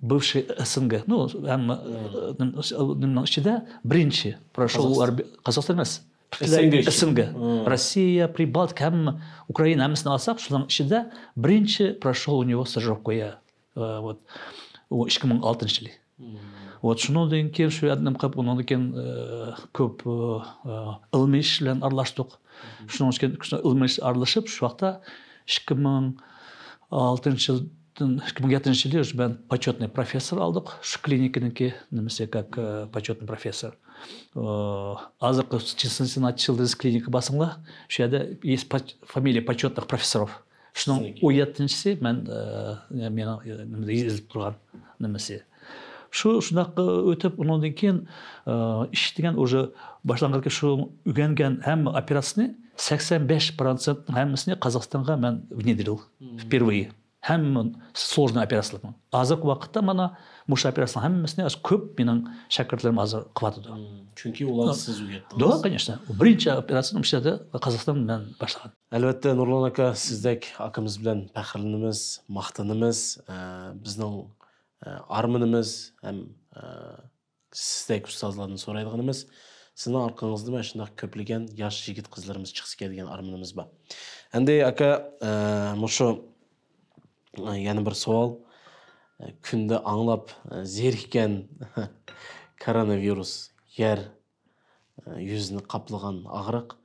بىۋشىي ئېس ئېن جې، نۇ، ھەممە، ئە، نېمىنىڭ ئىچىدە بىرىنچى. پروشول قازاقىستان. قازاقىستان ئەمەس. پۈتۈنلەي S N G ئىچىدە. S N G. Hmm. Россия, Прибалтика, ھەممە ئۇكرائىنا ھەممىسىنى ئالساق، شۇلارنىڭ ئىچىدە بىرىنچى прошёл у него стажировку я. ئە، вот. ئۇ ئىككى مىڭ ئالتىنچى يىلى. Hmm. Вот، شۇنىڭدىن كېيىن شۇ يەردە نېمە قىلىپ، ئۇنىڭدىن كېيىن، ئە، كۆپ، ئە، ئىلمىي ئىش بىلەن ئارىلاشتۇق. Hmm. شۇنىڭ ئۈچۈن ئىلمىي ئىش ئارىلىشىپ، شۇ ۋاقىتتا ئىككى مىڭ ئالتىنچى يىلدىن ئىككى مىڭ يەتتىنچى يىلى مەن почёتنىي پروفېسسور ئالدۇق. شۇ كلىنىكىنىڭكى نېمىسى، как, ئە، почёتنىي پروفېسسور. ئە، ھازىرقى Чеченск Челдинск كلىنىكىغا بارساڭلار، شۇ يەردە есть поч-، فامىلия почётных профессоров. شۇنىڭ سىزنىڭكى. ئون يەتتىنچىسى مەن، ئە، مېنىڭ، ئە، نېمىدە يېزىلىپ تۇرغان نېمىسى. شۇ، شۇنداق، ئە، ئۆتۈپ، ئۇنىڭدىن كېيىن، ئە، ئىش دېگەن уже باشلانغاندىكىن شۇ ئۆگەنگەن ھەممە ئوپېراتسىيىنى سەكسەن بەش پروتسېنتنىڭ ھەممىسىنى قازاقىستانغا مەن внедрил. Hmm. Впервые. ھەممە سلوژنىي ئوپېراتسىيىلەرنى. ھازىرقى ۋاقىتتا مانا مۇشۇ ئوپېراتسىيىلەرنىڭ ھەممىسىنى كۆپ مېنىڭ شاگىرتلىرىم ھازىر قىلىۋاتىدۇ. Hmm. چۈنكى ئۇلار سىز ئۆگەتتىڭىز. Да, конечно. بىرىنچى ئوپېراتسىيىنى مۇشۇ يەردە قازاقىستاندا مەن باشلىغان. ئەلۋەتتە، نۇرلان ئاكا، سىزدەك ئاكىمىز بىلەن پەخىرلىنىمىز، ماختىنىمىز. ئە، بىزنىڭ، ئە، ئارمىنىمىز ھەم، ئە، سىزدەك ئۇستازلاردىن سورايدىغىنىمىز، سىزنىڭ ئارقىڭىزدا مانا شۇنداق كۆپلىگەن ياش يىگىت قىزلىرىمىز چىقسا دېگەن ئارمىنىمىز بار. ئەمدى ئاكا، ئە، مۇشۇ، ئە، يەنە بىر سوئال. ئە، كۈندە ئاڭلاپ، ئە، زېرىككەن كوروناۋىرۇس يەر، ئە، يۈزىنى قاپلىغان ئاغرىق.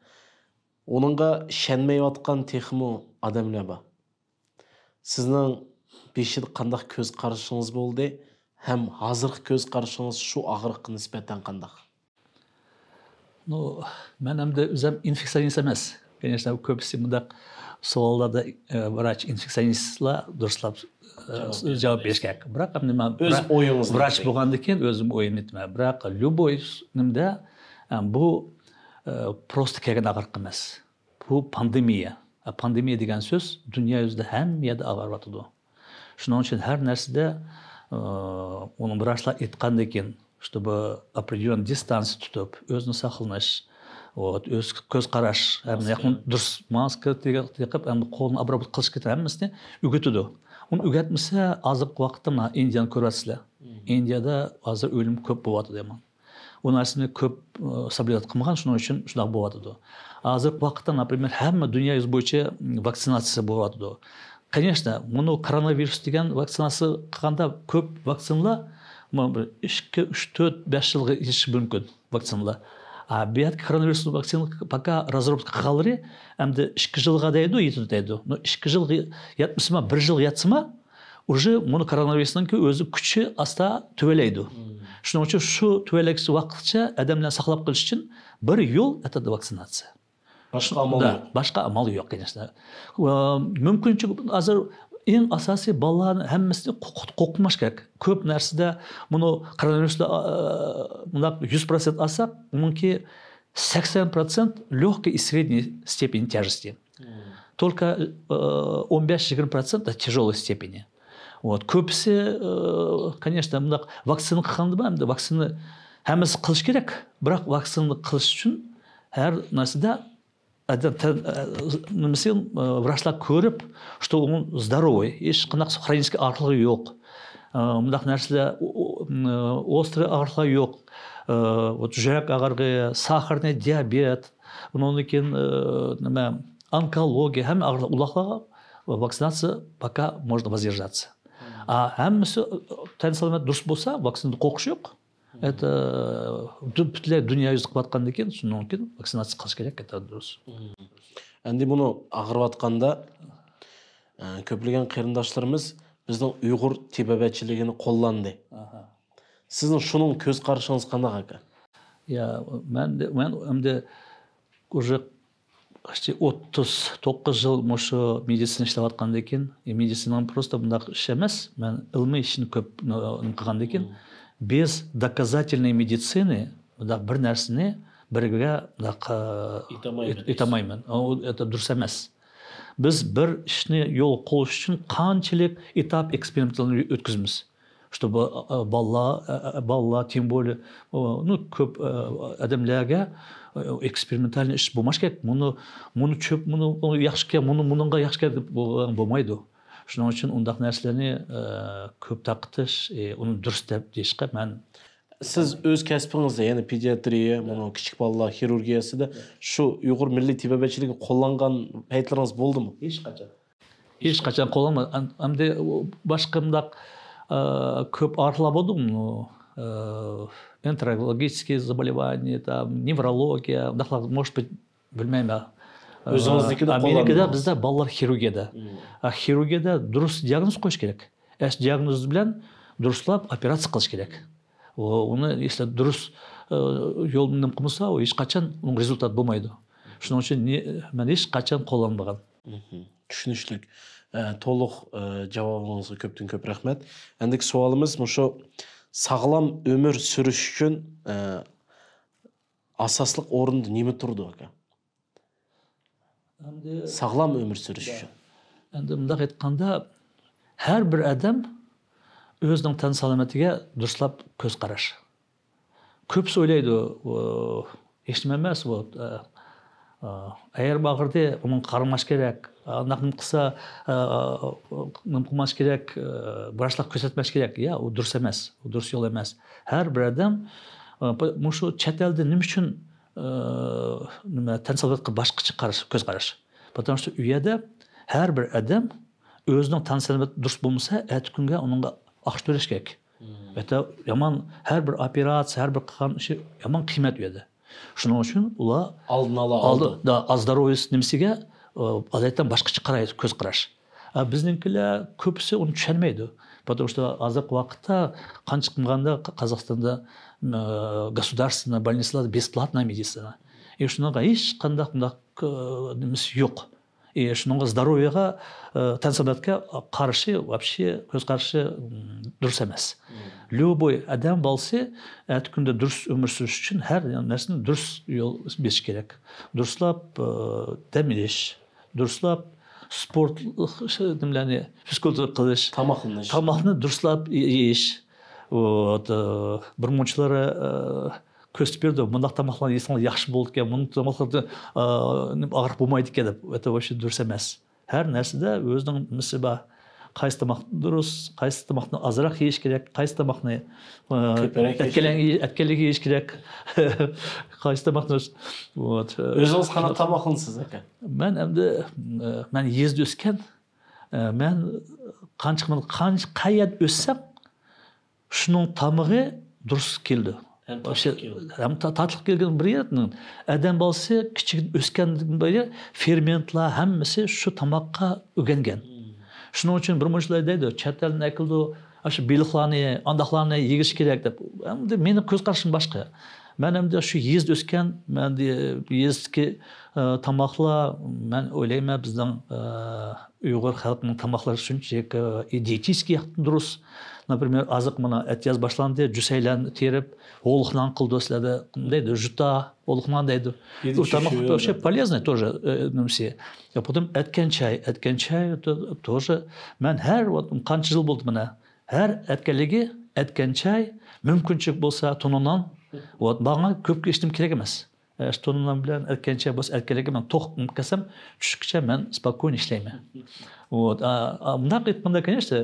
ئۇنىڭغا ئىشەنمەيۋاتقان تېخىمۇ ئادەملەر بار. سىزنىڭ بېشىدا قانداق كۆز قارىشىڭىز بولدى ھەم ھازىرقى كۆز قارىشىڭىز شۇ ئاغرىققا نىسبەتەن قانداق؟ Ну، مەن ئەمدى ئۆزۈم ئىنفېكسىيونىست ئەمەس. كەنىشتا كۆپىسى مۇنداق سوئاللاردا، ئە، ۋراچ ئىنفېكسىيونىستلار دۇرۇسلاپ، ئە، جاۋاب بېرىش كېرەك. بىراق ئەمدى مەن ئۆز ئويىڭىزنى ۋراچ بولغاندىن كېيىن ئۆزۈم ئويۇمنى ئېيتىمەن. بىراق لوبوي نېمىدە، ئە، بۇ، ئە، просто كەلگەن ئاغرىق ئەمەس. بۇ پاندېمىيە. پاندېمىيە دېگەن سۆز دۇنيا يۈزىدە ھەممە يەردە ئاغرىۋاتىدۇ. شۇنىڭ ئۈچۈن ھەر نەرسىدە، ئۇنى ۋراچلار ئېيتقاندىكىن، чтобы определённый دىستانس تۇتۇپ، ئۆزىنى ساقلىنىش، ئۆز كۆز قاراش، ھەم ماسكا. ياقىن دۇرۇس ماسكا تېقىپ، ھەم قولنى ئابروبوت قىلىش كېرەك، ھەممىسىنى ئۆگىتىدۇ. ئۇنى ئۆگەتمىسە، ھازىرقى ۋاقىتتا مانا ئىندىيەنى كۆرۈۋاتىسىلەر. مم. ئىندىيەدە ھازىر ئۆلۈم كۆپ بولۇۋاتىدۇ يامان. ئۇ نەرسىنى كۆپ، ئە، سابليات قىلمىغان، شۇنىڭ ئۈچۈن شۇنداق بولۇۋاتىدۇ. ھازىرقى ۋاقىتتا، например، ھەممە دۇنيا يۈزى بويىچە ۋاكسىناتسىيە بولۇۋاتىدۇ. Конечно، مۇنۇ كوروناۋىرۇس دېگەن ۋاكسىناتسىيە قىلغاندا كۆپ ۋاكسىنىلار، مۇ-، بىر ئىككى، ئۈچ، تۆت، بەش يىلغا يېتىشى مۇمكىن ۋاكسىنىلار. ئا، بۇ يەردىكى كوروناۋىرۇس ۋاكسىنا пока разработка قىلغانلىرى ئەمدى ئىككى يىلغا دەيدۇ، يېتىدۇ دەيدۇ. نو، ئىككى يىلغا يەتمىسىمۇ، بىر يىلغا يەتسىمۇ، уже مۇنۇ كوروناۋىرۇسنىڭكى ئۆزى كۈچى ئاستا تۆۋەنلەيدۇ. مم. شۇنىڭ ئۈچۈن شۇ تۆۋەنلىگۈچە ۋاقىتقىچە ئادەملەرنى ساقلاپ قېلىش ئۈچۈن بىر يول ئەتەدە ۋاكسىناتسىيە. باشقا ئامال يوق. باشقا ئامال يوق، конечно. ۋە مۇمكىنچە ھازىر ئەڭ ئاساسىي بالىلارنى ھەممىسىنى قورق-، قورقۇتماش كېرەك. كۆپ نەرسىدە مۇنۇ كوروناۋىرۇستا، ئا، مۇنداق يۈز پىروتسېنت ئالساق، ئۇنىڭكى سەكسەن پىروتسېنت لېگكىي ئى سرېدنىي ستېپېنى تياژېستى. مم. Только، ئە، ئون بەش يىگىرمە پىروتسېنت تياژولىي ستېپېنى. Вот، كۆپىسى، ئە، конечно، مۇنداق ۋاكسىنا قىلغاندا، ئەمدى ۋاكسىنا ھەممىسى قىلىش كېرەك. بىراق ۋاكسىنا قىلىش ئۈچۈن ھەر نەرسىدە ئادەم تەن، ئە، نېمىسى، ئە، ۋراچلار كۆرۈپ، что ئۇ здоровый، ھېچقانداق хронический ئاغرىقلىرى يوق. ئە، مۇنداق نەرسىلەر، ئۇ، ئۇ، ئە، острый ئاغرىقلار يوق. ئە، вот يۈرەك ئاغرىقى، ساخارنىي دىيابېت، ئۇنىڭدىن كېيىن، ئە، نېمە، ئونكولوگىيە، ھەممە ئاغرىق-، ئۇلارغا ۋاكسىناتسىيە пока можно воздержаться. مم. ئا، ھەممىسى، ئە، تەن سالامەت دۇرۇس بولسا، ۋاكسىنىدىن قورقۇش يوق. مم. ئەتە، دۇ-، پۈتۈنلەي دۇنيا يۈزى قىلىۋاتقاندىن كېيىن، شۇنىڭ كېيىن ۋاكسىناتسىيە قىلىش كېرەك، ئەتە دۇرۇس. مم. ئەمدى بۇنى ئاغرىۋاتقاندا، ئە، كۆپلىگەن قېرىنداشلىرىمىز بىزنىڭ ئۇيغۇر تېبابەتچىلىكىنى قوللاندى. ئاھا. سىزنىڭ شۇنىڭ كۆز قارىشىڭىز قانداق، ئاكا؟ يا، مەن، مەن ئەمدى уже ئوتتۇز توققۇز يىل مۇشۇ مېدىتسىنا ئىشلەۋاتقاندىن كېيىن، مېدىتسىنا просто بۇنداق ئىش ئەمەس. مەن ئىلمىي ئىشنى كۆپ، نېمە قىلغاندىن كېيىن، مم، بىز доказательный مېدىتسىنا، بۇنداق بىر نەرسىنى بىرىگە بۇنداق، ئېيتالمايمەن. ئېيت-، ئېيتالمايمەن. ئۇ، ئۇ، دۇرۇس ئەمەس. بىز بىر ئىشنى يولغا قويۇش ئۈچۈن قانچىلىك ئېتاپ ئېكسپېرىمېنتلارنى ئۆتكۈزىمىز. شۇ بۇ، ئا، بالىلار، ئا، بالىلار، تېم بولى، ئۇ، نۇ، كۆپ، ئا، ئادەملەرگە، ئا، ئېكسپېرىمېنتالنىي ئىش بولماش كېرەك. مۇنۇ، مۇنۇ چۆپ، مۇنۇ، ئۇ ياخشىكەن، مۇنۇ، مۇنىڭغا ياخشىكەن دەپ بولغان بولمايدۇ. شۇنىڭ ئۈچۈن ئۇنداق نەرسىلەرنى، ئا، كۆپ تارقىتىش، ئى، ئۇنى دۇرۇس دەپ دېيىشقا مەن سىز ئۆز كەسپىڭىزدە، يەنى پېدىياترىيە، مانا كىچىك بالىلار خىرۇرگىيەسىدە شۇ ئۇيغۇر مىللىي تېبابەتچىلىكىنى قوللانغان پەيتلىرىڭىز بولدىمۇ؟ ھېچقاچان. ھېچقاچان قوللانمىدىم. ئەم-، ئەمدى باشقا مۇنداق، ئە، كۆپ ئاغرىقلار بولدىمۇ؟ ئە، энтерологические заболевания، там، неврология، مۇنداقلار، может быть، بىلمەيمەن. ئۆزىڭىزنىڭكىدە ئامېرىكىدا قوللاندىڭىز. بىزدە بالىلار خىرۇرگىيەدە. مم. ئە، خىرۇرگىيەدە دۇرۇس دىئاگنوز قويۇش كېرەك. ئەش دىئاگنوز بىلەن دۇرۇسلاپ ئوپېراتسىيە قىلىش كېرەك. ئۇ، ئۇنى ئىشلەپ دۇرۇس، ئە، يول نېمە قىلمىسا، ئۇ ھېچقاچان ئۇنىڭ رېزۇلتاتى بولمايدۇ. شۇنىڭ ئۈچۈن نى-، مەن ھېچقاچان قوللانمىغان. مهم. چۈشىنىشلىك. ئە، تولۇق، ئە، جاۋابىڭىزغا كۆپتىن كۆپ رەھمەت. ئەندىكى سوئالىمىز مۇشۇ، ساغلام ئۆمۈر سۈرۈش ئۈچۈن، ئە، ئاساسلىق ئورۇندا نېمە تۇرىدۇ، ئاكا؟ ئەمدى ساغلام ئۆمۈر سۈرۈش ئۈچۈن. ئەمدى مۇنداق ئېيتقاندا، ھەر بىر ئادەم ئۆزىنىڭ تەن سالامىتىگە دۇرۇسلاپ كۆز قاراش. كۆپسى ئويلايدۇ، ئۇ ھېچ نېمە ئەمەس، ئۇ، ئە، ئە، ئەگەر ئاغرىدى، ئۇنىڭغا قارىماش كېرەك. ئانداق نېمە قىلسا، ئە، ئە، نېمە قىلماش كېرەك، ئە، ۋراچلارغا كۆرسەتمەش كېرەك. يا، ئۇ دۇرۇس ئەمەس، ئۇ دۇرۇس يول ئەمەس. ھەر بىر ئادەم، ئە، بۇ، مۇشۇ چەت ئەلدە نېمە ئۈچۈن، ئە، نېمە، تەن سالامەتلىككە باشقىچە قاراش، كۆز قاراش؟ Потому что ئۇ يەردە ھەر بىر ئادەم ئۆزىنىڭ تەن سالامىتى دۇرۇس بولمىسا، ئەتە كۈنگە ئۇنىڭغا ئاقچا تۆلەش كېرەك. مم. ھەتتا يامان، ھەر بىر ئوپېراتسىيە، ھەر بىر قىلغان ئىشى يامان قىممەت ئۇ يەردە. شۇنىڭ ئۈچۈن ئۇلار ئالدىن ئالا ئالدى، ئالدى. دا، ئازداروۋيېس نېمىسىگە، ئە، ئادەتتىن باشقىچە قارايدۇ، كۆز قاراش. ئە، بىزنىڭكىلەر كۆپىسى ئۇنى چۈشەنمەيدۇ. Потому что ھازىرقى ۋاقىتتا قانچە قىلغاندا قازاقىستاندا، ئە، государственный больницаларدا бесплатная медицина. ئە، شۇنىڭغا ھېچ قانداق بۇنداق، ئە، نېمىسى يوق. ئى، شۇنىڭغا زدоровيېغا، ئى، تەن سالامەتكە قارىشى، ۋاپشې كۆز قارىشى، ئىم، دۇرۇس ئەمەس. مم. ليۇبوي ئادەم بالىسى ئەتە كۈندە دۇرۇس ئۆمۈر سۈرۈش ئۈچۈن ھەر نەرسىنى دۇرۇس يول بېسىش كېرەك. دۇرۇسلاپ، ئى، دەم ئېلىش، دۇرۇسلاپ سپورت، شۇ نېمىلەرنى، فىزكۇلتۇرا قىلىش، تاماقلىنىش. تاماقنى دۇرۇسلاپ يېيىش. ۋوت، ئى، بىر مۇنچىلىرى، ئى، كۆرسىتىپ بېرىدۇ. مۇنداق تاماقلارنى يېسىڭىز ياخشى بولىدىكەن، مۇنداق تاماقلارنى، ئا، نېمە، ئاغرىق بولمايدىكەن دەپ. ئۇ يەردە دۇرۇس ئەمەس. ھەر نەرسىدە ئۆزىنىڭ نېمىسى بار. قايسى تاماق دۇرۇس، قايسى تاماقنى ئازراق يېيىش كېرەك، قايسى تاماقنى، ئا، كۆپرەك يېيىش ئەتكەنلىك، كېرەك. ئەتكەنلىكى يېيىش كېرەك. قايسى تاماقنى ئۆز-، ۋوت، ئۆزىڭىز قانداق تاماقلىنىسىز، ئاكا؟ مەن ئەمدى، ئە، مەن يېزىدا ئۆسكەن. ئە، مەن قانچە، قانچە، قەيەردە ئۆسسەم، شۇنىڭ تامىقى دۇرۇس كېلىدۇ. ھەم تاتلىق كېلىدۇ. ھەم تا-، تاتلىق كەلگەن بىر يەردىن. ئادەم بالىسى كىچىكىدىن ئۆسكەندىن بېرى فېرمېنتلار ھەممىسى شۇ تاماققا ئۆگەنگەن. مم. شۇنىڭ ئۈچۈن بىر مۇنچىلار دەيدۇ، چەت ئەلدىن ئەكېلىدۇ، ئاشۇ بېلىقلارنى، ئانداقلارنى يېگۈزۈش كېرەك دەپ. ئەمدى مېنىڭ كۆز قارىشىم باشقا. مەن ئەمدى شۇ يېزىدا ئۆسكەن، مەن دە-، يېزىدىكى، ئە، تاماقلار، مەن ئويلايمەن، بىزنىڭ، ئە، ئۇيغۇر خەلقىنىڭ تاماقلىرى شۇنچىلىك، ئە، دىيېتېتىكىي ياقتىن دۇرۇس. ناپرىمېر، ھازىر مانا ئەتىياز باشلاندى، جۈسەيلەن تېرىپ، ھولۇق نان قىلىدۇ سىلەردە، دەيدۇ، ژۇتا، ھولۇق نان دەيدۇ. بۇ تاماق вообще полезный тоже، ئە، نېمىسى. يا، پۇتۇم ئەتكەن چاي، ئەتكەن چاي تو-، тоже. مەن ھەر ۋاقىت، قانچە يىل بولدى مانا، ھەر ئەتكەنلىكى ئەتكەن چاي، مۇمكىنچىلىك بولسا تۇنۇ نان. ۋوت، ماڭا كۆپكە ئىچتىم كېرەك ئەمەس. ئە، شۇ تۇنۇم بىلەن ئەتكەنچە بولسا ئەتكەنلىكى مەن توق قىلسام، چۈشكىچە مەن спокойно ئىشلەيمەن. ۋوت، ئا، ئا، مۇنداق ئېيتقاندا، конечно،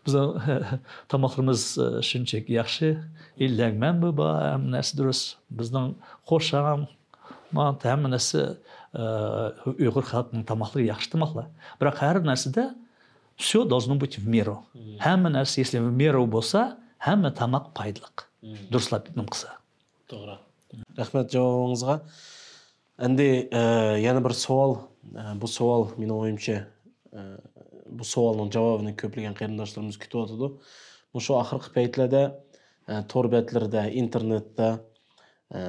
بىزنىڭ تاماقلىرىمىز، ئە، شۇنچىلىك ياخشى. ئىللەك مەن بۇ بار، ھەممە نەرسە دۇرۇس. بىزنىڭ قورساق، مانا ھەممە نەرسە، ئە، ئۇيغۇر خەلقىنىڭ تاماقلىرى ياخشى تاماقلار. بىراق ھەر نەرسىدە всё должно быть в меру. مم. ھەممە نەرسە يېسە в меру بولسا، ھەممە تاماق پايدىلىق. مم. دۇرۇسلاپ نېمە قىلسا. توغرا. رەھمەت جاۋابىڭىزغا. ئەمدى، ئە، يەنە بىر سوئال. ئە، بۇ سوئال، مېنىڭ ئويۇمچە، ئە، بۇ سوئالنىڭ جاۋابىنى كۆپلىگەن قېرىنداشلىرىمىز كۈتۈۋاتىدۇ. مۇشۇ ئاخىرقى پەيتلەردە، ئە، تور بەتلىرىدە، ئىنتېرنېتتا، ئە،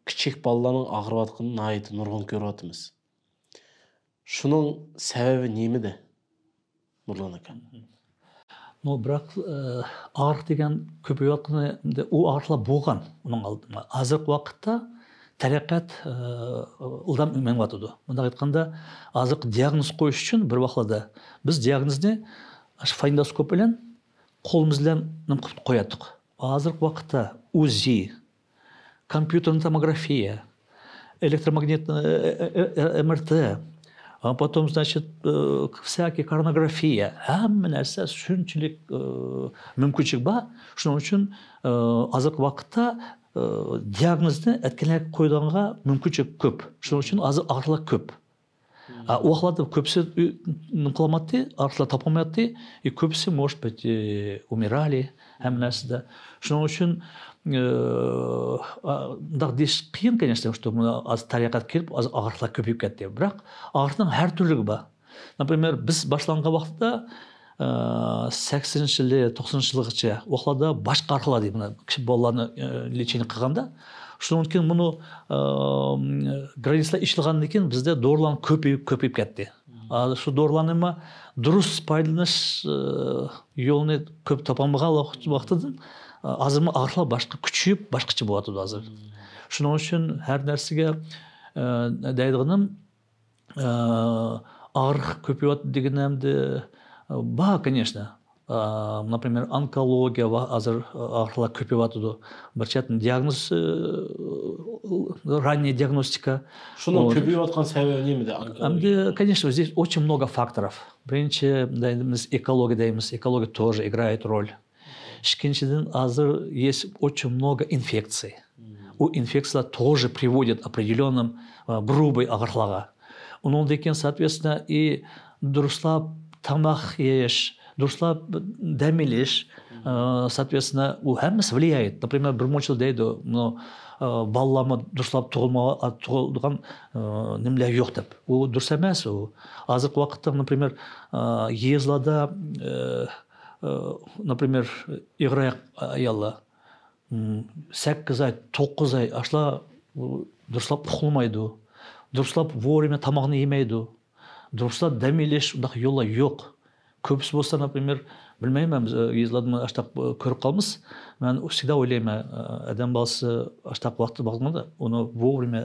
كىچىك بالىلارنىڭ ئاغرىۋاتقىنىنى ناھايىتى نۇرغۇن كۆرۈۋاتىمىز. شۇنىڭ سەۋەبى نېمىدە، نۇرلان ئاكا؟ نو، بىراق، ئە، ئاغرىق دېگەن كۆپىيىۋاتقىنى، ئۇ ئاغرىقلار بولغان ئۇنىڭ ئالدىدا. ھازىرقى ۋاقىتتا تەرەققىيات، ئە، ئىلغار مېڭىۋاتىدۇ. مۇنداق ئېيتقاندا، ھازىرقى دىئاگنوز قويۇش ئۈچۈن بىر ۋاقىتلاردا بىز دىئاگنوزنى ئاشۇ فونېندوسكوپ بىلەن قولىمىز بىلەن نېمە قىلىپ قوياتتۇق. ھازىرقى ۋاقىتتا ئۇزى، كومپيۇتېرنى توموگرافىيە، ئېلېكتروماگنىتنى، ئېمېرتى، А потом, значит, э, всякий коронарография, ھەممە نەرسە شۇنچىلىك، ئى، مۇمكىنچىلىك بار. شۇنىڭ ئۈچۈن، ئى، ھازىرقى ۋاقىتتا، ئى، دىئاگنوزنى ئەتكەنلەرگە قويىدىغانغا مۇمكىنچىلىك كۆپ. شۇنىڭ ئۈچۈن ھازىر ئاغرىقلار كۆپ. ئا، ئۇ ۋاقىتلاردا كۆپىسى ئۆ-، نېمە قىلالمايتتى، ئاغرىقلار تاپالمايتتى. ئى، كۆپىسى, может быть, ئى، ئۇمىرالى ھەممە نەرسىدە. شۇنىڭ ئۈچۈن، ئى، ئا، مۇنداق دېيىش قىيىن، كەنىشتە، شۇ، مۇنۇ ھازىر تەرەققىيات كېلىپ، ھازىر ئاغرىقلار كۆپىيىپ كەتتى. بىراق ئاغرىقنىڭ ھەر تۈرلۈكى بار. ناپرىمېر، بىز باشلانغان ۋاقىتتا، ئى، سەكسىنىنچى يىلى، توقسىنىنچى يىلغىچە ۋاقىتلاردا باشقا ئاغرىقلار دەيمەن، كىشى بالىلارنى، ئى، لېچېنىيە قىلغاندا. شۇنىڭدىن كېيىن بۇنى، ئى، گرانىتسىلار ئېچىلغاندىن كېيىن بىزدە دورىلارنىڭ كۆپىيىپ، كۆپىيىپ كەتتى. ئا، شۇ دورىلارنى ما دۇرۇس پايدىلىنىش، ئى، يولىنى كۆپ تاپالمىغان ۋاقىت، ۋاقتىدىن، ئا، ھازىرمۇ ئاغرىقلار باشقا كۈچىيىپ، باشقىچە بولۇۋاتىدۇ ھازىر. شۇنىڭ ئۈچۈن ھەر نەرسىگە، ئى، دەيدىغىنىم، ئى، ئاغرىق كۆپىيىۋاتىدۇ دېگىنىمدە، ئى، بار، كەنىشتە. ئى، ناپرىمېر، ئونكولوگىيە ۋە ھازىر، ئى، ئاغرىقلار كۆپىيىۋاتىدۇ. بىر چەتتىن دىئاگنوز، ئى، رانняя диагностика. شۇنىڭ كۆپىيىۋاتقان سەۋەبى نېمىدە؟ ئەمدى, конечно, здесь очень много факторов. بىرىنچى، دەيمىز، ئېكولوگىيە دەيمىز، экология тоже играет роль. ئىككىنچىدىن، ھازىر есть очень много инфекций. ئۇ ئىنفېكسىيەلەر тоже приводит к определённым, ئە، грубый ئاغرىقلارغا. ئۇنىڭدىن كېيىن, соответственно, ئى، دۇرۇسلاپ تاماق يېيىش، دۇرۇسلاپ دەم ئېلىش, ئە، соответственно, ئۇ ھەممىسى влияет. ناپرىمېر، بىر مۇنچىلا دەيدۇ، مۇنۇ، ئە، بالىلارمۇ دۇرۇسلاپ تۇغۇلما-، تۇغۇلىدىغان، ئە، نېمىلەر يوق دەپ. ئۇ دۇرۇس ئەمەس ئۇ. ھازىرقى ۋاقىتتا, ناپرىمېر، ئە، يېزىلاردا، ئە، ئە، ناپرىمېر، ئېغىر ئاياق ئاياللار، مم، سەككىز ئاي، توققۇز ئاي، ئاشۇلار، ئۇ، دۇرۇسلاپ ئۇخلىمايدۇ. دۇرۇسلاپ ۋورىمە تاماقنى يېمەيدۇ. دۇرۇسلاپ دەم ئېلىش، ئۇنداق يوللار يوق. كۆپىسى بولسا, ناپرىمېر، بىلمەيمەن، بىز، ئە، يېزىلاردا ئاشتاق، ئە، كۆرۈپ قالىمىز. مەن ئۇ سىدا ئويلايمەن، ئە، ئادەم بالىسى ئاشتاق ۋاقىتتا باققاندا، ئۇنى ۋورىمە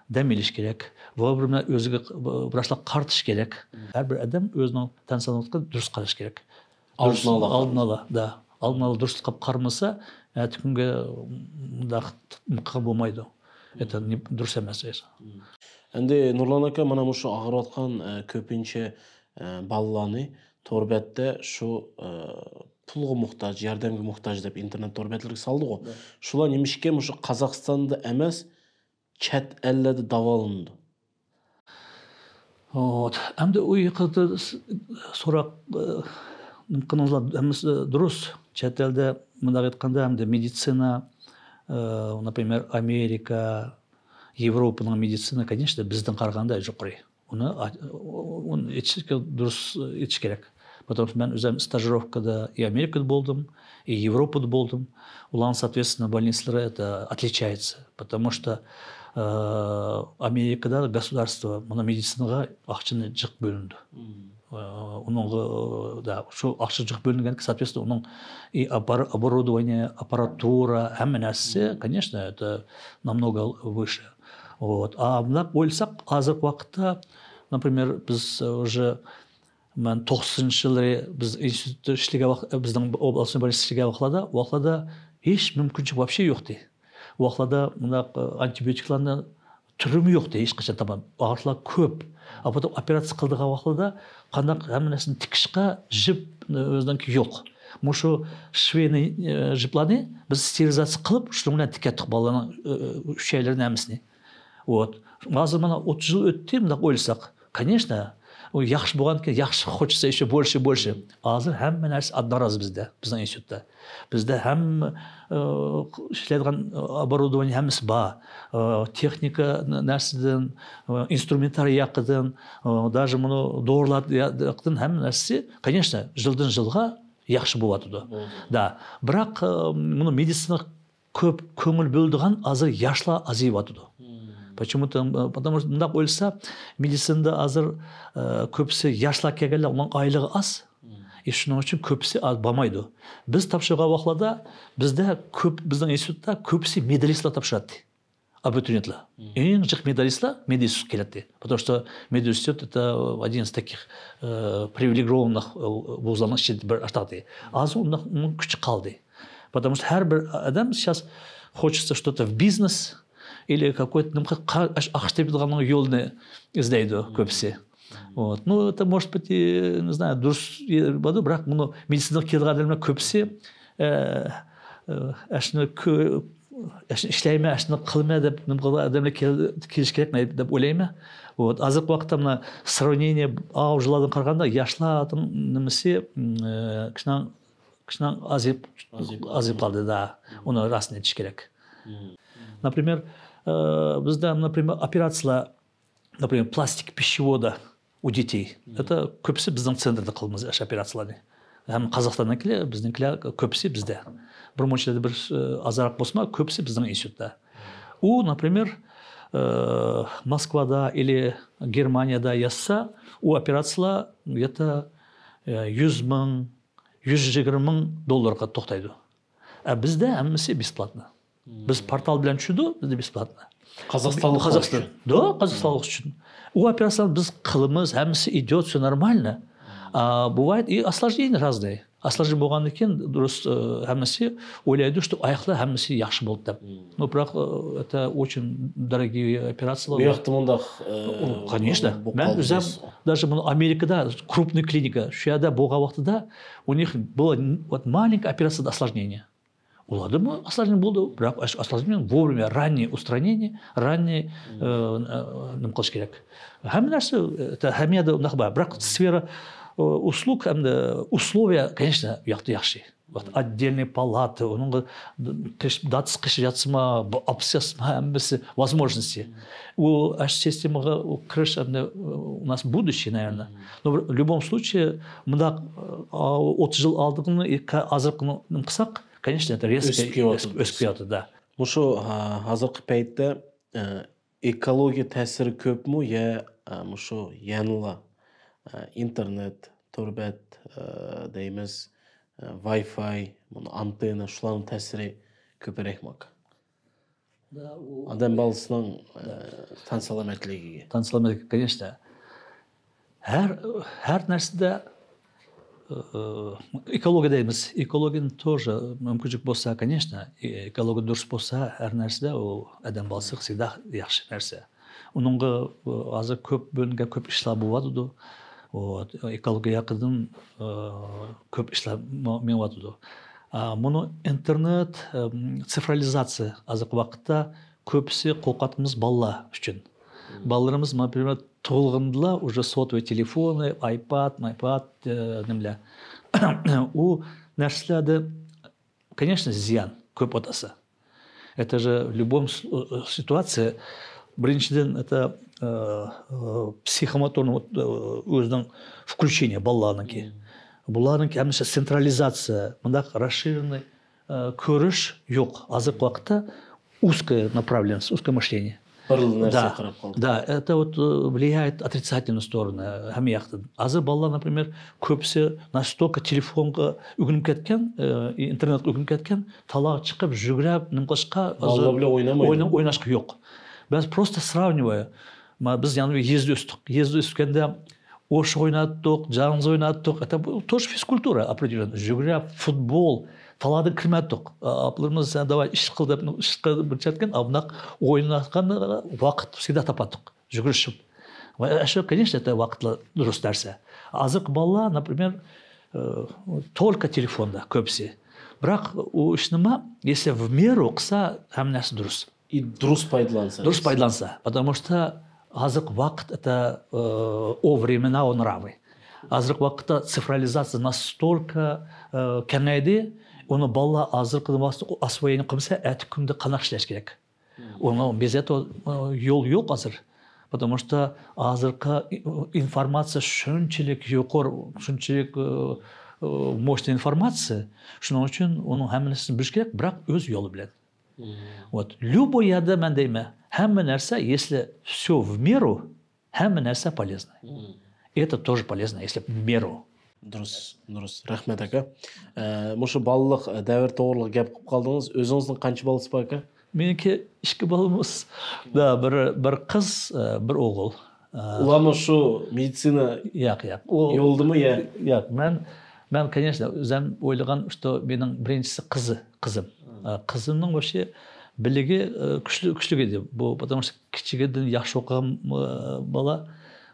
دەم ئېلىش كېرەك. ۋورىمە ئۆزىگە، ئە، بىر ئاشلار قارىتىش كېرەك. ھەر بىر ئادەم ئۆزىنىڭ تەن سالامەتلىكىگە دۇرۇس قاراش كېرەك. ئالدىنى ئالا. ئالدىنى ئالا، دا. ئالدىنى ئالا دۇرۇس قىلىپ قارىمىسا، ئەتە كۈنگە مۇنداق قىلغىلى بولمايدۇ. ئەتە دۇرۇس ئەمەس. ئەمدى نۇرلان ئاكا، مانا مۇشۇ ئاغرىۋاتقان، ئە، كۆپىنچە، ئە، بالىلارنى تور بەتتە شۇ، ئە، پۇلغا موھتاج، ياردەمگە موھتاج دەپ ئىنتېرنېت تور بەتلىرىگە سالدىغۇ. شۇلار نېمىشقا مۇشۇ قازاقىستاندا ئەمەس، چەت ئەللەردە داۋالىنىدۇ؟ ئەمدى ئۇ يېقىدا سوراق، ئە، نېمە قىلدىڭىزلار، ھەممىسى دۇرۇس. چەت ئەلدە، مۇنداق ئېيتقاندا، ئەمدى مېدىتسىنا، ئە، ناپرىمېر، ئامېرىكا، ياۋروپىنىڭ مېدىتسىنا, كەنىشتە, بىزدىن قارىغاندا يۇقىرى. ئۇنى ئا-، ئۇنى ئېيتىشكە، دۇرۇس ئېيتىش كېرەك. Потому что مەن ئۆزۈم ستاژировكىدا ئى ئامېرىكىدا بولدۇم، ئى ياۋروپىدا بولدۇم. ئۇلارنىڭ, соответственно, больницалары это отличается. Потому что, ئە، ئامېرىكىدا گوسۇدارستۋو مانا مېدىتسىنىغا ئاقچىنى جىق بۆلىدۇ. ئە، ئۇنىڭغا, دا، شۇ ئاقچا جىق بۆلۈنگەن, соответственно, ئۇنىڭ ئى ئاپپار-، оборудование, аппаратура, ھەممە نەرسىسى, конечно, это намного выше. Вот. ئا، مۇنداق ئويلىساق، ھازىرقى ۋاقىتتا, ناپرىمېر، بىز، ئە، уже مەن توقسىنىنچى يىللىرى بىز ئىنستىتۇتتا ئىشلىگەن ۋاق-، بىزنىڭ ئوبلاستنىي بولنىيتسىدا ئىشلىگەن ۋاقىتلاردا، ۋاقىتلاردا ھېچ مۇمكىنچىلىك ۋاپشې يوقتى. ۋاقىتلاردا مۇنداق، ئانتىبىيوتىكلارنى تۈرىمۇ يوقتى ھېچقاچان تامام. ئاغرىقلار كۆپ. ئاپاتا ئوپېراتسىيە قىلىدىغان ۋاقىتلاردا قانداق ھەممە نەرسىنى تىكىشقا جىپ ئۆزىنىڭكى يوق. مۇشۇ شۋېنىي، ئە، جىپلارنى بىز ستېرىلىزاتسىيە قىلىپ، شۇنىڭ بىلەن تىكەتتۇق بالىلارنىڭ، ئە، ئۈچەيلىرىنى ھەممىسىنى. Вот. ھازىر مانا ئوتتۇز يىل ئۆتتى، مۇنداق ئويلىساق. كانېشنا، ئۇ ياخشى بولغاندىكىن ياخشى، خوشىسا ئىشى بولۇشى، بولۇشى. ھازىر ھەممە نەرسە ئاددىي راز بىزدە، بىزنىڭ ئىنستىتۇتتا. بىزدە ھەممە، ئە، ئىشلەيدىغان ئوبورودوۋانىيە ھەممىسى بار. ئە، تېخنىكا نەرسىدىن، ئە، ئىنسترۇمېنتارىي ياقىدىن، ئە، даже مۇنۇ دورىلار ياقىدىن ھەممە نەرسىسى, كانېشنا, يىلدىن يىلغا ياخشى بولۇۋاتىدۇ. دا. بىراق، ئە، مۇنۇ مېدىتسىنىغا كۆپ كۆڭۈل بۆلىدىغان ھازىر ياشلار ئازىيىۋاتىدۇ. Почему-то, потому что مۇنداق ئويلىسا، مېدىتسىنىدا ھازىر، ئە، كۆپىسى ياشلار كەلگەنلەر، ئۇلارنىڭ ئايلىقى ئاز. ئى، شۇنىڭ ئۈچۈن كۆپىسى ئاز بارمايدۇ. بىز تاپشۇرغان ۋاقىتلاردا بىزدە كۆپ، بىزنىڭ ئىنستىتۇتتا كۆپىسى مېدالىستلار تاپشۇراتتى. ئابىتۇرىيېنتلار. ئەڭ جىق مېدالىستلار مېدىنستىتۇتقا كېلەتتى. Потому что مېدىنستىتۇت это один из таких, ئە، привилегированных, ئە، вузلارنىڭ ئىچىدە بىر ئاشتاقتى. ھازىر ئۇنداق، ئۇنىڭ كۈچى قالدى. Потому что ھەر بىر ئادەم сейчас хочется что-то в бизнес или какой-то نېمە قىلىپ ئاش-، ئاقچا تېپىدىغاننىڭ يولىنى ئىزدەيدۇ كۆپىسى. Вот. Ну, это, может быть, и, не знаю, дұрыс, е, болады, бірақ бұны медицинада келген адамдар көбісі, ә, ә, әшіні кө-, әшіні ішлейме, әшіні қылма деп, не қылған адамдар кел-, келіш керек, не деп ойлаймын. Вот. Азырғы уақытта мына сравнение, ау, жылладан қарағанда, яшлардың немесе, м, ә, кішкене, кішкене азайып, азайып қалды, да. Оны расын етіш керек. Например, ә, бізде, например, операциялар, например, пластик пищевода у детей. Это көбісі біздің центрда қылмыз әш операцияларны. Һәм Қазақстаннан келе, біздің келе көбісі бізде. Бір мөлшерде бір, ә, азырақ болса, көбісі біздің институтта. У, например, ә, Москвада или Германияда язса, у операциялар где-то, ә, жүз мың, жүз жиырма мың долларға тоқтайды. Ә бізде һәммесі бесплатно. Біз портал белән төшүдү, бездә бесплатно. Казахстанлык Казахстан. Да, казахстанлык өчен. У операциялар без кылымыз, һәммәсе идет, все нормально. А бывает и осложнения разные. Осложнение булган икән, дөрес, э, һәммәсе уйлайды, что аяклар һәммәсе яхшы булды дип. Ну, бирак, э, это очень дорогие операциялар. Бу якта монда, э, О, конечно. Мен үзем даже моны Америкада крупный клиника, шу якта булган вакытта у них было н-, вот маленькая операция осложнение. Улады мы осложнение булды, бирак ос-, осложнение вовремя, раннее устранение, раннее, э, э, ним кылыш керек. Һәм нәрсә, это һәм яда нахба, бирак сфера, э, услуг, һәм дә условия, конечно, якты яхшы. Вот отдельные палаты, оның датс кыш ятсыма, абсцесс һәммәсе возможности. У аш системага у крыш, һәм дә, э, у нас будущее, наверное. Но в любом случае, мында, э, отыз ел алдыгыны, э, ка-, азыркыны кысак, конечно, это резко өсүп килеп атат. Өсүп килеп атат, да. Мушу, а, азыркы пәйтте, э, экология тәсири көпмү, я, а, мушу яныла, а, интернет, турбет, а, деймиз, а, Wi-Fi, муну антенна, шуларның тәсири көпрәкме? Да, у Адам баласының, э, тан саламатлыгы. Тан саламатлыгы, конечно. Һәр, һәр нәрсәдә, э, экология деймиз. Экологияны тоже мөмкинчелек булса, конечно, э, экология дөрес булса, һәр нәрсәдә ул адам баласы всегда яхшы нәрсә. Оныңга, э, азыр күп бөленгән күп эшләр булып атыды. Вот, экология якыдан, э, күп эшләр мо-, меңеп атыды. А, моны интернет, эм, цифрализация азыркы вакытта көбесе куркатканыбыз балалар өчен. Балаларыбыз, например, тугылганда уже сотовый телефоны, iPad, iPad, э, немле. У нәрсәләрдә, конечно, зиян, күп атасы. Это же в любом с-, э, ситуации, беренчедән, это, э, э, психомоторный, вот, э, үзенең включение балаларныңки. Буларның һәммәсе централизация, монда расширенный, э, күреш юк. Азыркы вакытта узкая направленность, узкое мышление. Бер нәрсә карап калды. Да, это вот, э, влияет отрицательную сторону, э, һәм яктан. Азыр балалар, например, күпсе настолько телефонга үгенеп кеткен, э, интернетка үгенеп кеткен, талага чыгып, жүгереп, ним кылышка, балалар белән уйнамый. Уйна-, уйнашка юк. Без просто сравнивая. Ма, без яны езде үстек. Езде үскәндә ош уйнаттык, җаңыз уйнаттык. Это бу тоже физкультура определенно. Жүгереп, футбол, таладан кермәттек. А, апларыбыз, «Сән давай, эш кыл», дип, ну, эш кыл бер чәткән, а монда уйнашкан вакыт всегда тапаттык. Жүгерешеп. Ва, әшө, конечно, это вакытлы дөрес нәрсә. Азык балалар, например, э, только телефонда күпсе. Бирак у эшне ма, если в меру кыса, һәм нәрсә дөрес. И дөрес пайдаланса. Дөрес пайдаланса. Потому что азык вакыт это, э, о времена, о нравы. Азык вакытта цифрализация настолько, э, кеңәйде, оны балалар азык вакытта освоение кылмаса, әти көндә канак эшләш керек. Оны без этого, э, юл юк азыр. Потому что азыркы и-, информация шунчалык юкыр, шунчалык, э, э, мощный информация. Шуның өчен оның һәммәсен белеш керек, бирак үз юлы белән. Вот. Любой яда мен дейме, һәммә нәрсә, если всё в меру, һәммә нәрсә полезно. Это тоже полезно, если в меру. Дөрес, дөрес. Рәхмәт, ака. Ә, мушы балалык, ә, дәвер тугрылык гәп кылып калдыгыз. Үзегезнең канча баласы бар, ака? Минеке ике балабыз. Да, бер, бер кыз, ә, бер угыл. Ә, улармы шу медицина юлдымы, я? Юк, мен, мен, конечно, үзем уйлаган, что минең беренчесе кызы, кызым. Ә, кызымның вообще билеге, ә, көчле, көчле иде. Бу, потому что кичегедән яхшы укыган, ә, бала.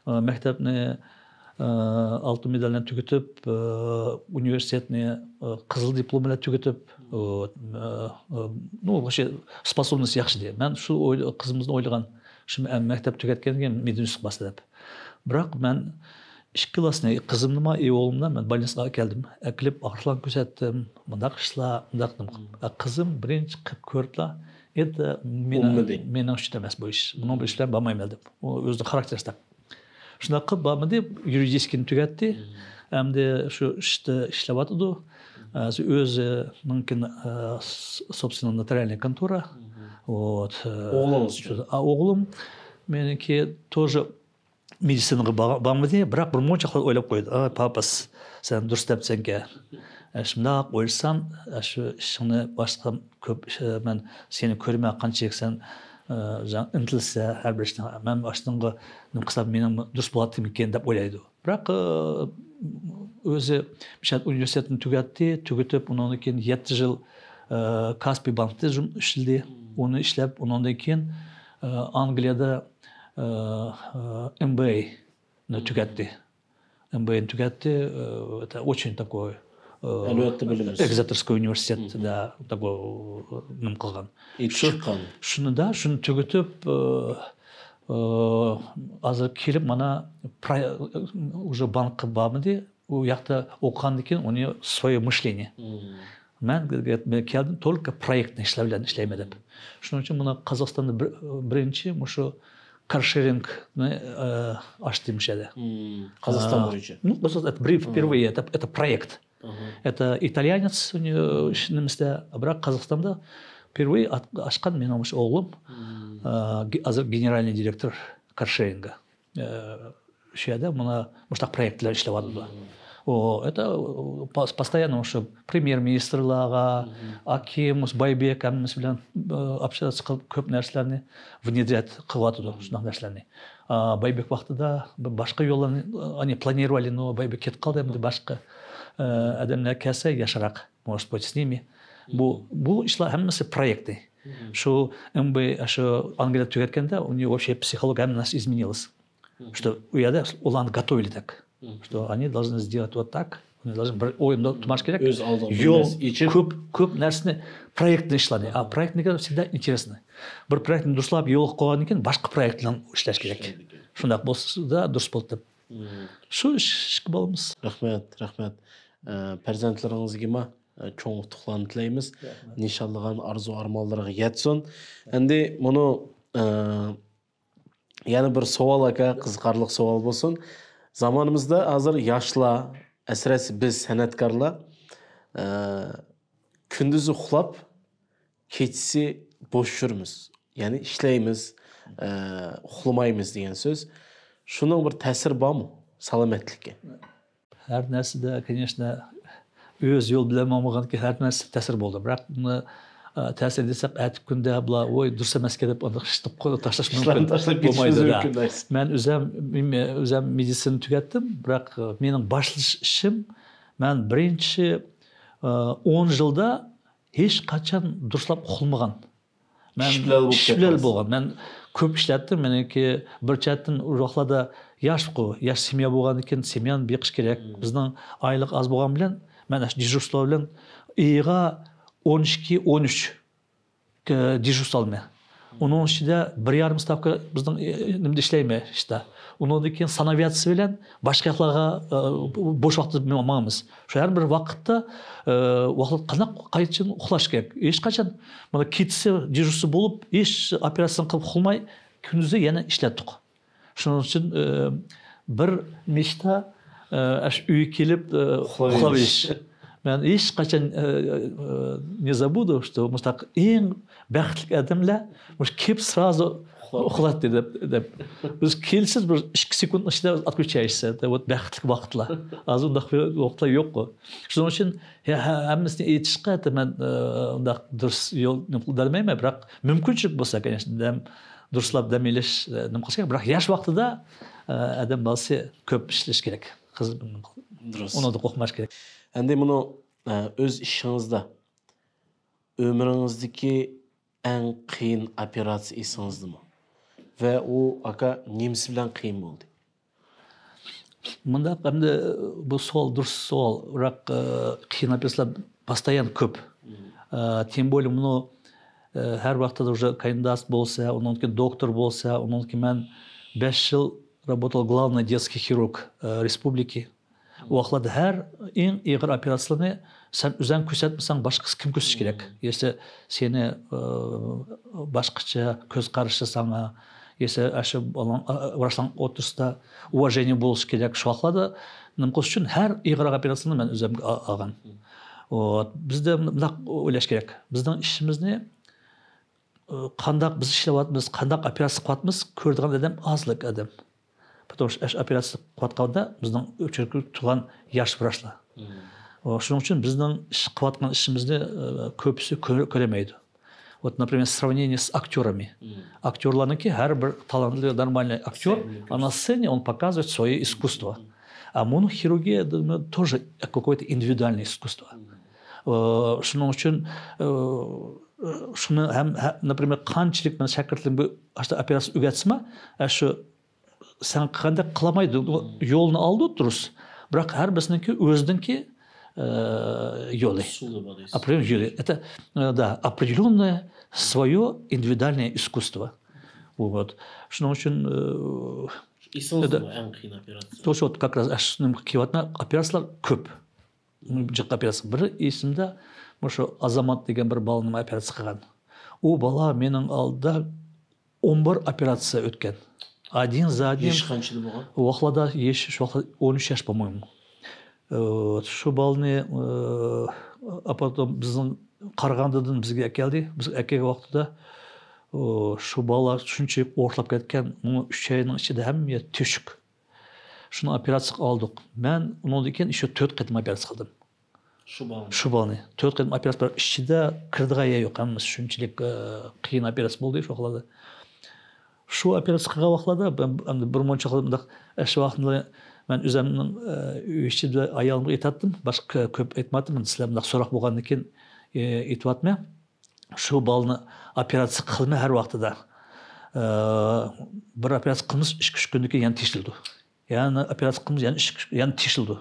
مەكتەپنى ئالتۇن مېدال بىلەن تۈگىتىپ، ئۇنىۋېرسىتېتنى قىزىل دىپلوم بىلەن تۈگىتىپ، نۇرغۇن سپاسوبنوست ياخشى ئىدى. مەن شۇ قىزىمىزنى ئويلىغان، شۇ مەكتەپ تۈگەتكەندىن كېيىن مېدىنسلىق بار دەپ. بىراق مەن ئىككى كىلاسنى، قىزىمنىمۇ، ئوغلۇمنى مەن بولنىستسىغا ئەكەلدىم. ئەكېلىپ ئاغرىقلارنى كۆرسەتتىم. مۇنداق ئىشلار، مۇنداق نېمە قىلىپ. قىزىم بىرىنچى قىلىپ كۆردىلا، ئېيتتى، مېنىڭ، مېنىڭ ئۈچۈن ئەمەس بۇ ئىش. بۇنىڭ بىلەن بارمايمەن دەپ. ئۇ ئۆزىنىڭ خاراكتېرى شۇنداق. شۇنداق قىلىپ بارمىدى، يۇرىدىسكىينى تۈگەتتى. ئەمدى شۇ ئىشتا ئىشلەۋاتىدۇ. ئۆزىنىڭكى، собственно, нотариальный контора. Вот. ئوغلىڭىز ئۈچۈن؟ ئوغلۇم مېنىڭكى тоже مېدىتسىنىغا بارمىدى، بىراق بىر مۇنچە ئويلاپ قويدى. ئا، پاپا، سەن دۇرۇس دەپسەنكەن. شۇنداق ئويلىسام، شۇ ئىشىڭنى باشلىسام كۆپ، مەن سېنى كۆرىمەن، قانچىلىك سەن ئىنتىلىسەن ھەر بىر ئىشنىڭ. مەن ئاشۇنىڭغا نېمە قىلسام، مېنىڭ دۇرۇس بولاتتىمىكىن دەپ ئويلايدۇ. بىراق ئۆزى ئۇنىۋېرسىتېتنى تۈگەتتى، تۈگىتىپ، ئۇنىڭدىن كېيىن يەتتە يىل كاسپىي بانكتا ئىشلىدى. ئۇنى ئىشلەپ، ئۇنىڭدىن كېيىن ئانگلىيەدە MBA نى تۈگەتتى. MBA نى تۈگەتتى. Это очень такой ئەلۋەتتە بىلىمىز. Экзетер университетىدا такой نېمە قىلغان. ئېيتىپ چىققان. شۇنى دا، شۇنى تۈگىتىپ، ھازىر كېلىپ مانا уже بانكقا بارمىدى. ئۇ ياقتا ئوقۇغاندىن كېيىن ئۇنى свое мышление. مەن كەلدىم только проектный ئىشلار بىلەن ئىشلەيمەن دەپ. شۇنىڭ ئۈچۈن مانا قازاقىستاندا بىرىنچى مۇشۇ каршерингنى ئاچتى مۇشۇ يەردە. قازاقىستان بويىچە. Ну, это впервые, это проект. Это итальянец نېمىسىدە، بىراق قازاقىستاندا впервые ئاچقان مېنىڭ مۇشۇ ئوغلۇم. ھازىر генеральный دىرېكتور каршеринга. شۇ يەردە مانا مۇشۇنداق پرويېكتلار ئىشلەۋاتىدۇ. ئۇ это постоянно شۇ پرېميېر مىنىستىرلارغا، ئاكىم، بايبېك ھەممىسى بىلەن общаться قىلىپ كۆپ نەرسىلەرنى внедрять قىلىۋاتىدۇ، شۇنداق نەرسىلەرنى. بايبېك ۋاقتىدا باشقا يوللارنى ئەنە планировали، но بايبېك كېتىپ قالدى، ئەمدى باشقا ئادەملەر كەلسە ياخشىراق. Может быть, с ними. بۇ، بۇ ئىشلار ھەممىسى پرويېكتى. شۇ ئەمدى شۇ ئانگلىيە تۈگەتكەندە ئۇنى вообще психология ھەممە نەرسە изменилось. Что ئۇ يەردە ئۇلارنى готовили так. Что они должны сделать вот так. ئۇنى لازىم بىر ئويۇندا تۇتماش كېرەك. ئۆز ئالدىغا بىر يول نەرسە ئېچىپ. كۆپ، كۆپ نەرسىنى، پرويېكتنى ئىشلارنى. А проектный всегда интересно. بىر پرويېكتنى دۇرۇسلاپ يولغا قويغاندىن كېيىن باشقا پرويېكت بىلەن ئىشلەش كېرەك. شۇنداق بولسا دۇرۇس بولدى دەپ. شۇ ئىش ئىككى بالىمىز. رەھمەت، رەھمەت. ئە، پەرزەنتلىرىڭىزگىمۇ، ئە، چوڭ ئۇتۇقلارنى تىلەيمىز. نىشانلىغان ئارزۇ ئارمانلىرىغا يەتسۇن. ئەمدى مۇنۇ، ئە، يەنە بىر سوئال، ئاكا، قىزىقارلىق سوئال بولسۇن. زامانىمىزدا ھازىر ياشلار، ئەسلىسى بىز سەنئەتكارلار، ئە، كۈندۈزى ئۇخلاپ، كېچىسى بوش يۈرىمىز. يەنى ئىشلەيمىز، ئە، ئۇخلىمايمىز دېگەن سۆز. شۇنىڭ بىر تەسىرى بارمۇ سالامەتلىككە؟ ھەر نەرسىدە، конечно، ئۆز يول بىلەن ماڭمىغاندىكىن ھەر نەرسە تەسىر بولىدۇ. بىراق بۇنى، ئە، تەسىر دېسەق، ئەتىگە كۈندە بۇلار، ۋوي، دۇرۇس ئەمەسكەن دەپ ئانداق ئىشنى تاشلاش مۇمكىن. ئىشلارنى تاشلاپ كېتىشىمىز مۇمكىن. مەن ئۆزەم، ئۆزەم مېدىتسىنىنى تۈگەتتىم، بىراق، ئە، مېنىڭ باشلىنىش ئىشىم، مەن بىرىنچى، ئە، ئون يىلدا ھېچقاچان دۇرۇسلاپ ئۇخلىمىغان. مەن ئىش بىلەن بولغان. مەن كۆپ ئىشلەتتىم. مېنىڭكى بىر جەھەتتىن ئۇ ۋاقىتلاردا ياشقۇ، ياش سېميا بولغاندىن كېيىن سېميانى بېقىش كېرەك. بىزنىڭ ئايلىق ئاز بولغان بىلەن مەن ئاشۇ دېژۇرستۋو بىلەن ئېيىغا ئون ئىككى، ئون ئۈچ دېژۇرستۋو ئالىمەن. ئۇنىڭ ئىچىدە بىر يارىم ستاۋكا بىزنىڭ، ئە، نېمىدە ئىشلەيمەن، ئىشتا. ئۇنىڭدىن كېيىن ساناۋىياتسى بىلەن باشقا ياقلارغا، ئە، بوش ۋاقىتتا ماڭىمىز. شۇ ھەر بىر ۋاقىتتا، ئە، ۋاقىت قانداق، قايچىن ئۇخلاش كېرەك. ھېچقاچان مانا كېچىسى دېژۇرستۋو بولۇپ، ھېچ ئوپېراتسىيە قىلىپ ئۇخلىماي، كۈندۈزى يەنە ئىشلەتتۇق. شۇنىڭ ئۈچۈن، ئە، بىر مىشتا، ئە، ئاشۇ ئۆيگە كېلىپ، ئە، ئۇخلاپ ئېلىش. مەن ھېچقاچان، ئە، ئە، не забуду, что مۇشۇنداق ئەڭ بەختلىك ئادەملەر مۇشۇ كېلىپ سرازۇ ئۇخلايتتى دەپ، دەپ. بىز كېلىشىمىز بىر ئىككى سېكۇنت ئىچىدە отключаешься. Вот بەختلىك ۋاقىتلار. ھازىر ئۇنداق ۋاقىتلار يوققۇ. شۇنىڭ ئۈچۈن ھە-، ھە-، ھەممىسىنى ئېيتىشقا مەن، ئە، ئۇنداق دۇرۇس يول دېمەيمەن، بىراق مۇمكىنچىلىك بولسا، كەينىشىن دەم، دۇرۇسلاپ دەم ئېلىش، ئە، نېمە قىلىش كېرەك. بىراق ياش ۋاقتىدا، ئە، ئادەم بالىسى كۆپ ئىشلىشى كېرەك. قىز-، دۇرۇس. ئۇنىڭدا قورقماش كېرەك. ئەمدى مۇنۇ، ئە، ئۆز ئىشىڭىزدا ئۆمرىڭىزدىكى ئەڭ قىيىن ئوپېراتسىيە ئېسىڭىزدىمۇ؟ ۋە ئۇ، ئاكا، نېمىسى بىلەن قىيىن بولدى؟ مۇنداق، ئەمدى بۇ سوئال دۇرۇس سوئال، بىراق، ئە، قىيىن ئوپېراتسىيەلەر پوستايان كۆپ. ئە، تىم بولى مۇنۇ، ئە، ھەر ۋاقىتتا ئۇژې كاندىدات بولسا، ئۇنىڭدىكى دوكتور بولسا، ئۇنىڭدىكى مەن بەش يىل رابوتال главный детский хирург، ئە، رېسپۇبلىكا. ئۇ ۋاقىتلاردا ھەر ئەڭ ئېغىر ئوپېراتسىيەلەرنى سەن ئۆزەڭ كۆرسەتمىسەڭ، باشقىسى كىم كۆرسىتىشى كېرەك؟ ياسا سېنى، ئە، باشقىچە كۆز قارىشى ساڭا، ياسا ئاشۇ بالاڭ، ئە، ۋراچلارنىڭ ئوتتۇرىسىدا ئۇۋاژېنىيە بولۇشى كېرەك. شۇ ۋاقىتلاردا نېمە قىلىش ئۈچۈن ھەر ئېغىر ئوپېراتسىيەنى مەن ئۆزۈمگە ئا-، ئالغان. ۋوت، بىزدە مۇنداق ئويلاش كېرەك. بىزنىڭ ئىشىمىزنى، ئە، قانداق بىز ئىشلەۋاتىمىز، قانداق ئوپېراتسىيە قىلىۋاتىمىز، كۆرىدىغان ئادەم ئازلىق ئادەم. Потому что ئاشۇ ئوپېراتسىيە قىلىۋاتقاندا بىزنىڭ ئۆچۈرۈپ تۇرغان ياش ۋراچلار. ۋوت، شۇنىڭ ئۈچۈن بىزنىڭ ئىش قىلىۋاتقان ئىشىمىزنى، ئە، كۆپىسى كۆر-، كۆرەلمەيدۇ. Вот, например, сравнение с актёрами. ئاكتيورلارنىڭكى ھەر بىر талانتلىق، нормальный актёر, а на сцене он показывает свое искусство. А муну хирургия, тоже какое-то индивидуальное искусство. Э, шуның үчүн, э, шуны һәм, һә-, например, канчалык мен шәкертлерим бу операция үгәтсеме, ә, шу сән кандай кыламайды, бу юлны алды дурыс. Бирак һәр бирисининки өзүнүнки, э, юлы. Определённый юлы. Это, э, да, определённое свое индивидуальное искусство. Вот. Шуның үчүн, э, эсиңиздеби эң кыйын операция? Тоже вот как раз аш ним кийип атма операциялар көп. Жык операция. Бир эсимде, мушу Азамат деген бир баланы операция кылган. О бала менин алдыда он бир операция өткен. Один за один. Яшы канчада болгон? Вахлада яшы, шу вахлада он үч яш, по-моему. Э, вот, шу баланы, э, а потом биздин Карагандыдан бизге келди. Биз келген вакытта, э, шу бала шунчалык оорлап кеткен, муну үч айдын ичинде хамма тешик. Шуну операция алдык. Мен ондан кийин ещё төрт кытым операция кылдым. Шу баланы. Шу баланы. Төрт кытым операция бар. Ичинде кирдиге ер жок. Хаммасы шунчалык, э, кыйын операция болду шу вакытларда. Шу операция кылган вакытларда мен, мен бир мунча кылдым да, шу вакытында мен өзүмнүн, э, уй ичинде аялыма айтаттым. Башка көп айтмадым. Силер мындай сорак болгондан кийин, э, айтып атман. Шу баланы операция кылма һәр вакытта. Э, бир операция кылмас, эки-үч күндөн кийин яна тешилди. Яна операция кылмас, яна эки, яна тешилди.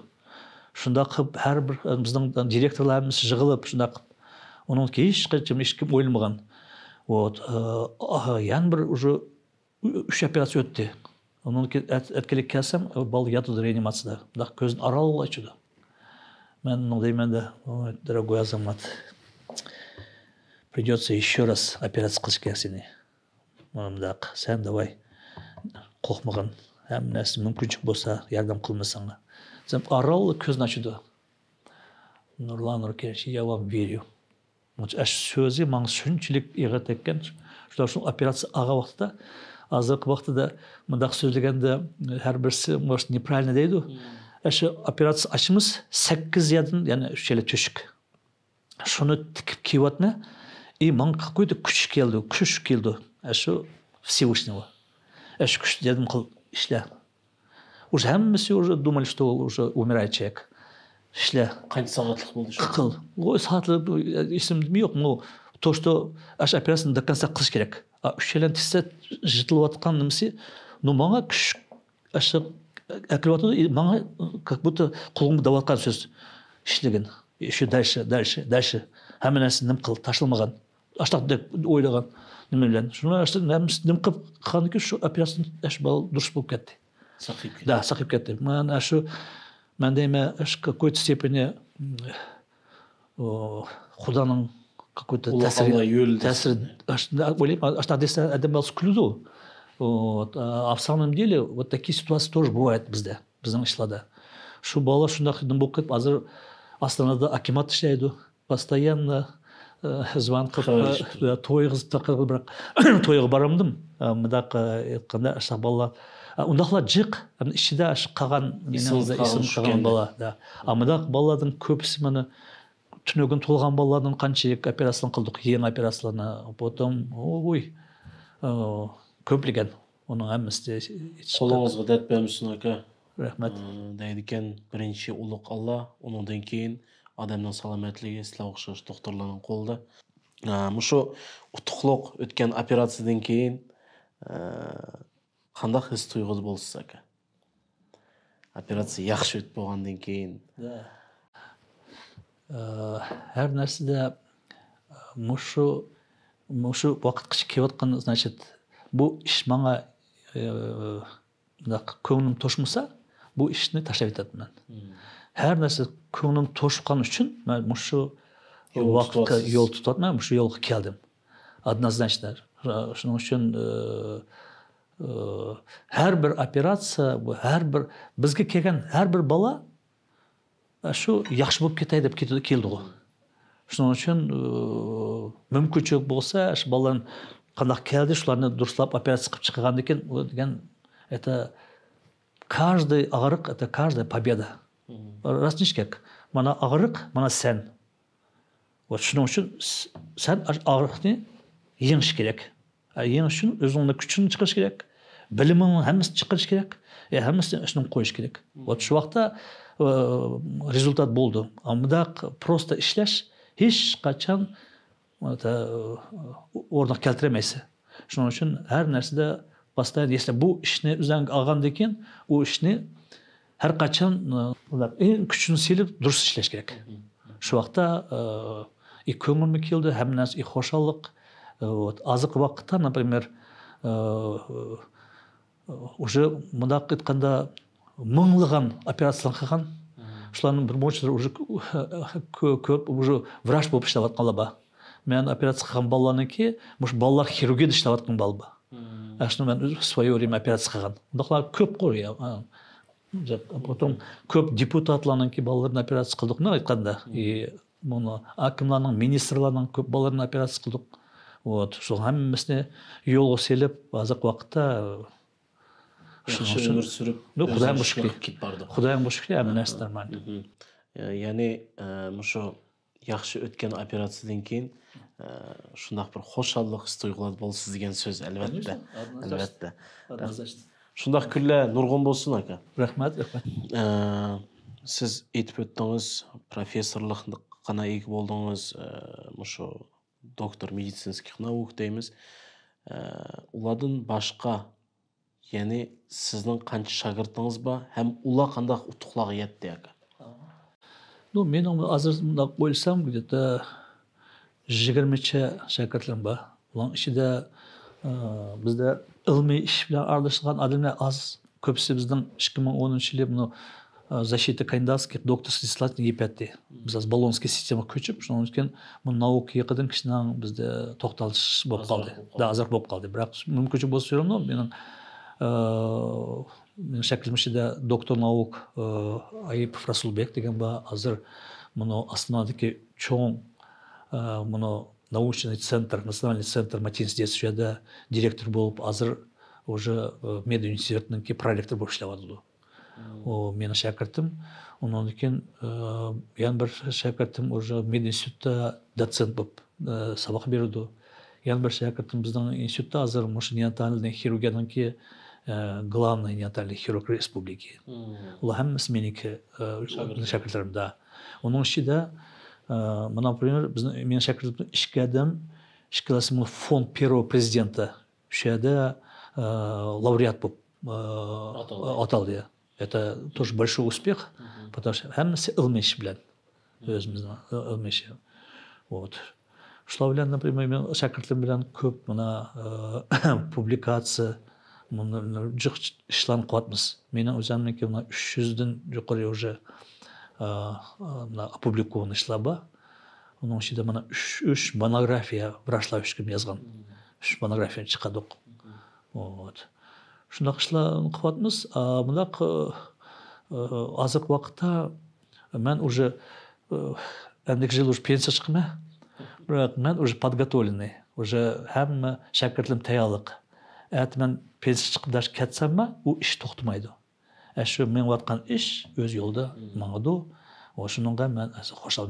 Шунда кылып һәр бир, э, биздин директорларыбыз жыгылып, шунда кылып. Онун кийин эч ким, эч ким ойланмаган. Вот, э, а, яна бир уже ү-, үч операция өтдү. Онун кийин эрт-, эрткенлик келсем, э, бала ятыды реанимацияда. Мындак көзүн арал ачыды. Мен муну деймен да, «Ой, дорогой Азамат, придётся ещё раз операция кылыш керек сени. Мындак, сен давай, коркмагын, һәммә нәрсә мөмкинчелек болса, ярдәм кылмасаң». Десем, арал көзүн ачыды. Нурлан Нуркеевич, я вам верю. Ашу сөзү маңа шунчалык ийги теккен. Шулар шул операция алган вакытта, азыркы вакытта мындак сөзлегенде, һәр бириси, может, неправильно дейди. Ашу операция ачамыз, сәккиз ярдан, яни үч эле төшүк. Шуну тикип кийип атма, и маңа какой-то күч келди, күч келди. Ашу Всевышнего. Ашу күч дедим, кыл, ишле. Уже һәммәсе уже думали, что уже умирает человек. Ишле. Канча сагъатлыкъ болду шу? Кыл. Ой, сагъатлыкъ, эсимде жок. Ну, то, что аш операцияны до конца кылыш керек. А үчелен тизсе, жытылып аткан немеси, ну, маңа күч, ашы, әкелип атады, и маңа как будто кулугум даваткан сөз. Ишлеген. Еще дальше, дальше, дальше. Һәммә нәрсә ним кыл, ташламаган. Аштак деп ойлаган неме белән. Шуны аштак неме кылып калган икән, шу операцияны эш бал дурыс булып кетти. Сакъып кетти. Да, сакъып кетти. Мен ашу, мен дейме, аш какой-то степени, м, о, Худаның какой-то тәсири, Алла юлы тәсири, аш, да, ойлайм, аштак десе, адам баласы күлүдү. Вот, а, а в самом деле, вот такие ситуации тоже бывают бизде, биздин ишларда. Шу бала шундак неме булып кетип, азыр Астанада акимат ишлейди. Постоянно, э, звонок кылып, хабар, э, тойгъа, тойгъа барамдым. Э, мындак, э, айткъанда, аштак балалар. А, ундакъла жык, эм, ичинде аштак калган, эсинде калган бала, да. А мындакъ балалардын кёбюсю мына тюнегюн толгъан балалардын канча операцияларын кылдыкъ, янг операцияларын. Потом, ой, э, кёплеген. Онун һәммаси де. Колугъузгъа дерт бермесин, ака. Рахмат. Э, дейди экен, биринчи уллу Алла, онундан кийин адамның саламатлыгы, сизге охшаш докторларның колунда. Э, мушу утукълукъ, өтген операциядан кийин, э, кандай хис-туйгъуда боласыз, ака? ئوپېراتسىيە ياخشى ئۆتۈپ بولغاندىن كېيىن. ئە، ھەر نەرسىدە مۇشۇ مۇشۇ ۋاقىتقىچە كېلىۋاتقان، значит، بۇ ئىش ماڭا ئە، مۇنداق كۆڭلۈم توشمىسا، بۇ ئىشنى تاشلاپ كېتەتتىم مەن. ھەر نەرسە كۆڭلۈم توشقان ئۈچۈن مەن مۇشۇ يول ۋاقىتقا تۇتۇۋاتىسىز. يول تۇتۇۋاتىمەن، مۇشۇ يولغا كەلدىم. Однозначно. شۇنىڭ ئۈچۈن ئە، ئە، ھەر بىر ئوپېراتسىيە، بۇ ھەر بىر بىزگە كەلگەن ھەر بىر بالا شۇ ياخشى بولۇپ كېتەي دەپ كېتىدۇ، كېلىدىغۇ. شۇنىڭ ئۈچۈن ئۇ، مۇمكىنچىلىك بولسا، شۇ بالىلار قانداق كەلدى، شۇلارنى دۇرۇسلاپ ئوپېراتسىيە قىلىپ چىقارغاندىن كېيىن، ئۇ دېگەن، это каждый ئاغرىق، это каждая победа. راستىنى ئېيتساق، مانا ئاغرىق، مانا سەن. ۋە شۇنىڭ ئۈچۈن س-، سەن ئاش-، ئاغرىقنى يېڭىش كېرەك. ئە، يېڭىش ئۈچۈن ئۆزۈڭنىڭ كۈچىنى چىقىرىش كېرەك، بىلىمىڭنىڭ ھەممىسىنى چىقىرىش كېرەك، ئە، ھەممىسىنى ئىشىنى قويۇش كېرەك. ۋە شۇ ۋاقىتتا ئە، رېزۇلتات بولىدۇ. ئەمما مۇنداق پروستا ئىشلەش ھېچقاچان ئە، ئورنىغا كەلتۈرەلمەيسىز. شۇنىڭ ئۈچۈن ھەر نەرسىدە پاستايىن يەسلە بۇ ئىشنى ئۆزۈڭگە ئالغاندىن كېيىن، ئۇ ئىشنى ھەر قاچان ئە، ئەڭ كۈچىنى سېلىپ دۇرۇس ئىشلەش كېرەك. شۇ ۋاقىتتا ئە، ئى كۆڭلۈمگە كېلىدۇ، ھەممە نەرسە ئى خۇشاللىق. ئە، ۋوت، ھازىرقى ۋاقىتتا، например، ئە، ئۇژې مۇنداق ئېيتقاندا، مىڭلىغان ئوپېراتسىيە قىلغان. شۇلارنىڭ بىر مۇنچىلىرى ئۇژې كۆ-، كۆپ، ئۇژې ۋراچ بولۇپ ئىشلەۋاتقانلار بار. مەن ئوپېراتسىيە قىلغان بالىلارنىڭكى مۇشۇ بالىلار خىرۇرگىيىدا ئىشلەۋاتقان بالا بار. ئە، شۇنى مەن ئۆزۈم в своё время ئوپېراتسىيە قىلغان. بۇنداقلار كۆپ قۇر يا. ئە، پوتون كۆپ دېپۇتاتلارنىڭكى بالىلىرىنى ئوپېراتسىيە قىلدۇق، مۇنداق ئېيتقاندا. ئى، بۇنى ھاكىملارنىڭ، مىنىستىرلارنىڭ كۆپ بالىلىرىنى ئوپېراتسىيە قىلدۇق. ۋوت، شۇ ھەممىسىنى يولغا سېلىپ، ھازىرقى ۋاقىتتا ياخشى ئۆمۈر سۈرۈپ، يوق، خۇدايىم بۇ شۈكرى. كېتىپ بارىدۇ. خۇدايىم بۇ شۈكرى، ھەممە نەرسە نورمال. يەنى ئە، مۇشۇ ياخشى ئۆتكەن ئوپېراتسىيەدىن كېيىن ئە، شۇنداق بىر خۇشاللىق ھېس تۇيغۇلار بولىسىز دېگەن سۆز، ئەلۋەتتە. ئەلۋەتتە. شۇنداق كۈنلەر نۇرغۇن بولسۇن، ئاكا. رەھمەت، رەھمەت. ئە، سىز ئېيتىپ ئۆتتىڭىز، پروفېسسورلۇققا ئىگە بولدىڭىز، ئە، مۇشۇ دوكتور مېدىتسىنسكىي ناۋۇك دەيمىز. ئە، ئۇلاردىن باشقا، يەنى سىزنىڭ قانچە شاگىرتىڭىز بار ھەم ئۇلار قانداق ئۇتۇقلارغا يەتتى، ئاكا؟ Ну، مېنىڭ ھازىر مۇنداق ئويلىسام، где-то يىگىرمىچە شاگىرتلىرىم بار. ئۇلارنىڭ ئىچىدە، ئە، بىزدە ئىلمىي ئىش بىلەن ئارىلىشىدىغان ئادەملەر ئاز. كۆپىسى بىزنىڭ ئىككى مىڭ ئونىنچى يىلى بۇنى، ئە، защита кандидатских، دكторский диссертацияنى يېپەتتى. بىز ھازىر بولونسكىي سىستېمىغا كۆچۈپ، شۇنىڭ ئۈچۈن بۇ ناۋۇكا يېقىدىن كىشىنىڭ بىزدە توختالىش بولۇپ قالدى. ئازراق بولۇپ قالدى. بىراق مۇمكىنچىلىك بولسا سۆيۈملۈ مېنىڭ، ئە، مېنىڭ شەكلىمىشىدە دوكتور ناۋۇك، ئە، ئايىپوف رەسۇلبېك دېگەن بار. ھازىر مۇنۇ ئاستانادىكى چوڭ، ئە، مۇنۇ ناۋۇچنىي سېنتر، ناتسىيونالنىي سېنتر ماتېرنىتېت شۇ يەردە دىرېكتور بولۇپ، ھازىر ئۇژې، ئە، مېد ئۇنىۋېرسىتېتنىڭكى پرورېكتور بولۇپ ئىشلەۋاتىدۇ. ئۇ مېنىڭ شاگىرتىم. ئۇنىڭدىن كېيىن، ئە، يەنە بىر شاگىرتىم ئۇژې مېد ئىنستىتۇتتا دوتسېنت بولۇپ، ئە، ساۋاق بېرىدۇ. يەنە بىر شاگىرتىم بىزنىڭ ئىنستىتۇتتا ھازىر مۇشۇ نېئوناتالنىي خىرۇرگىيەنىڭكى، ئە، главный نېئوناتالنىي خىرۇرگ رېسپۇبلىكا. ئۇلار ھەممىسى مېنىڭكى، ئە، شاگىرتلىرىم. شاگىرتلىرىم، да. ئۇنىڭ ئىچىدە، ئە، مانا، например، بىزنىڭ، مېنىڭ شاگىرتىم ئىككى ئادەم، ئىككىلىسى مۇنۇ فوند پېرو پرېزىدېنتى. شۇ يەردە، ئە، لاۋرېئات بولۇپ، ئە، ئاتالدى. ئاتالدى. Это тоже большой успех, потому что ھەممىسى ئىلمىي ئىش بىلەن. ئۆزىمىزنىڭ ئىلمىي ئىشى. Вот. شۇلار بىلەن، например، مېنىڭ شاگىرتلىرىم بىلەن كۆپ مانا، ئە، پۇبلىكاتسىيە، مۇنى جىق ئىشلارنى قىلىۋاتىمىز. مېنىڭ ئۆزۈمنىڭكى مانا ئۈچ يۈزدىن يۇقىرى ئۇژې، ئە، مانا ئوپۇبلىكوۋاننىي ئىشلار بار. ئۇنىڭ ئىچىدە مانا ئۈچ، ئۈچ مونوگرافىيە، ۋراچلار ئۈچ كىم يازغان. ئۈچ مونوگرافىيە چىقاردۇق. Вот. شۇنداق ئىشلارنى قىلىۋاتىمىز. ئا، بۇنداق، ئا، ئا، ھازىرقى ۋاقىتتا مەن ئۇژې، ئا، ئەمدىكى يىل ئۇژې پېنسىيەگە چىقىمەن. بىراق مەن ئۇژې подготовленный، ئۇژې ھەممە شاگىرتلىرىم تەييارلىق. ئەتە مەن پېنسىيەگە چىقىپ دەرسكە كەتسەممۇ، ئۇ ئىش توختىمايدۇ. ئە، شۇ مېڭىۋاتقان ئىش ئۆز يولىدا ماڭىدۇ. ۋە شۇنىڭغا مەن خۇشال،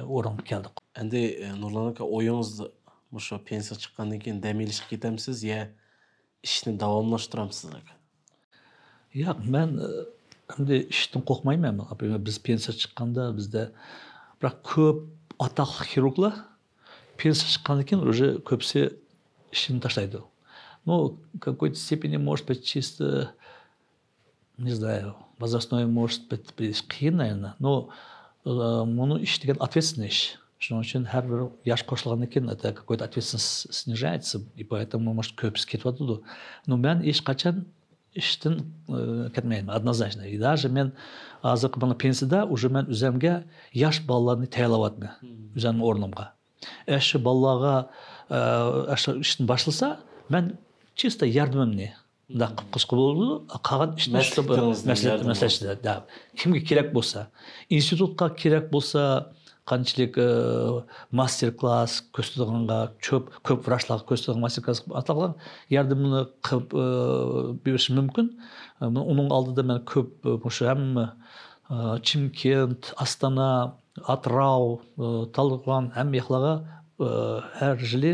ئورۇنغا كەلدۇق. ئەمدى، ئە، نۇرلان ئاكا، ئويىڭىز مۇشۇ پېنسىيەگە چىققاندىن كېيىن دەم ئېلىشقا كېتەمسىز يا ئىشنى داۋاملاشتۇرامسىز، ئاكا؟ ياق، مەن، ئە، ئەمدى ئىشتىن قورقمايمەن. بىز پېنسىيەگە چىققاندا بىزدە، بىراق كۆپ ئاتاقلىق خىرۇرگلار پېنسىيەگە چىققاندىن كېيىن ئۇژې كۆپىسى ئىشىنى تاشلايدۇ. Ну, в какой-то степени, может быть, чисто Не знаю, возрастной, может быть, بىلىش قىيىن، наверное. Но, э, مۇنۇ ئىش دېگەن ответственный ئىش. شۇنىڭ ئۈچۈن ھەر بىر ياش قوشۇلغاندىن كېيىن это какой-то ответственность снижается. И поэтому, может, كۆپىسى كېتىۋاتىدۇ. Но مەن ھېچقاچان ئىشتىن، ئى، كەتمەيمەن، однозначно. И даже مەن ھازىرقى مانا پېنسىيەدە، уже مەن ئۆزۈمگە ياش بالىلارنى تەييارلاۋاتىمەن ئۆزۈمنىڭ ئورنۇمغا. ئە، شۇ بالىلارغا، ئە، شۇ ئىشنى باشلىسا، مەن چىستا ياردىمىمنى مۇنداق قىلىپ قىلسا بولىدۇ، قالغان ئىشنى شۇ مەسلىكىڭىزنى، مەسلىھەت، ياردىمىڭىزنى. مەسلىھەتچىدە، دە. كىمگە كېرەك بولسا، ئىنستىتۇتقا كېرەك بولسا، قانچىلىك، ئە، ماستېر كلاس كۆرسىتىدىغانغا، كۆپ، كۆپ ۋراچلارغا كۆرسىتىدىغان ماستېر كلاس ئاتاقلار ياردىمىنى قىلىپ، ئە، بېرىشى مۇمكىن. ئە، مۇ-، ئۇنىڭ ئالدىدا مەن كۆپ، ئە، مۇشۇ ھەممە، ئە، چىمكەنت، ئاستانا، ئاتراۋ، ئە، تالىپان، ھەممە ياقلارغا، ئە، ھەر يىلى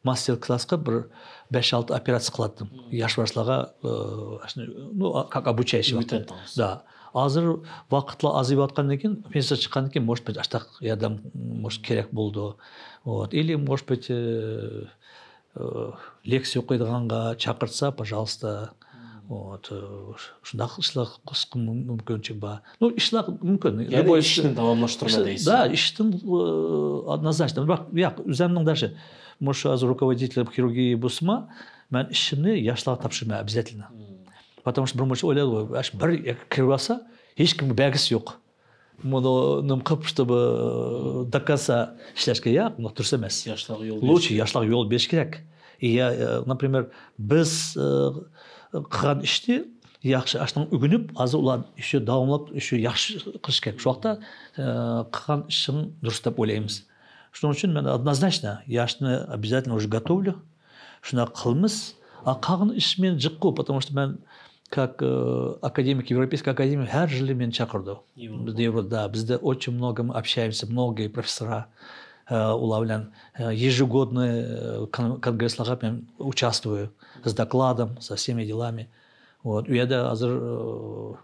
ماستېر كلاسقا بىر بەش-ئالتە ئوپېراتسىيە قىلاتتىم. ياش ۋراچلارغا، ئە، ну, как обучающий. ئۆگىتەتتىڭىز. Да. ھازىر ۋاقىتلار ئازىيىۋاتقاندىن كېيىن، پېنسىيەگە چىققاندىن كېيىن، может быть، ئاشتاق ياردەم، может، كېرەك بولىدۇ. Вот. Или, может быть, ئە، ئە، لېكسىيە ئوقۇيدىغانغا چاقىرتسا، пожалуйста. Вот. ئە، شۇنداق ئىشلار قىلىشقا مۇم-، مۇمكىنچىلىك بار. Ну, ئىشلار مۇمكىن. يەنى ئىشنى داۋاملاشتۇرىمەن دەيسىز. Да, ئىشتىن، ئە، однозначно. بىراق، ياق، ئۆزۈمنىڭ دەرسى. مۇشۇ ھازىر руководитель خирургии بولسىمۇ، مەن ئىشىمنى ياشلارغا تاپشۇرىمەن، обязательно. Потому что بىر مۇنچە ئويلايدۇ، بىر كىرىۋالسا، ھېچكىمگە بەرگۈسى يوق. بۇنى نېمە قىلىپ، чтобы до конца ئىشلەشكە، ياق، بۇنداق دۇرۇس ئەمەس. ياشلارغا يول بېرىش كېرەك. لۇچى ياشلارغا يول بېرىش كېرەك. يا، ئە، например، بىز، ئە، قىلغان ئىشنى ياخشى ئاشۇنىڭ ئۆگىنىپ، ھازىر ئۇلار شۇ داۋاملاپ شۇ ياخشى قىلىش كېرەك. شۇ ۋاقىتتا، ئە، قىلغان ئىشىڭ دۇرۇس دەپ ئويلايمىز. شۇنىڭ ئۈچۈن مەن однозначно ياشنى обязательно уже готовлю. شۇنداق قىلىمىز. ئا، قالغان ئىش مېنى جىققۇ، потому что مەن как, ئە، академик Европейской академии ھەر يىلى مېنى چاقىرىدۇ. ياۋروپا. بىزدە، ياۋروپا، да, بىزدە очень много мы общаемся, многие профессора, ئە، ئۇلار بىلەن، ئە، ежегодный, ئە، كون-، كونگрессларغا مەن участвую с докладом, со всеми делами. Вот. ئۇ يەردە ھازىر, ئە،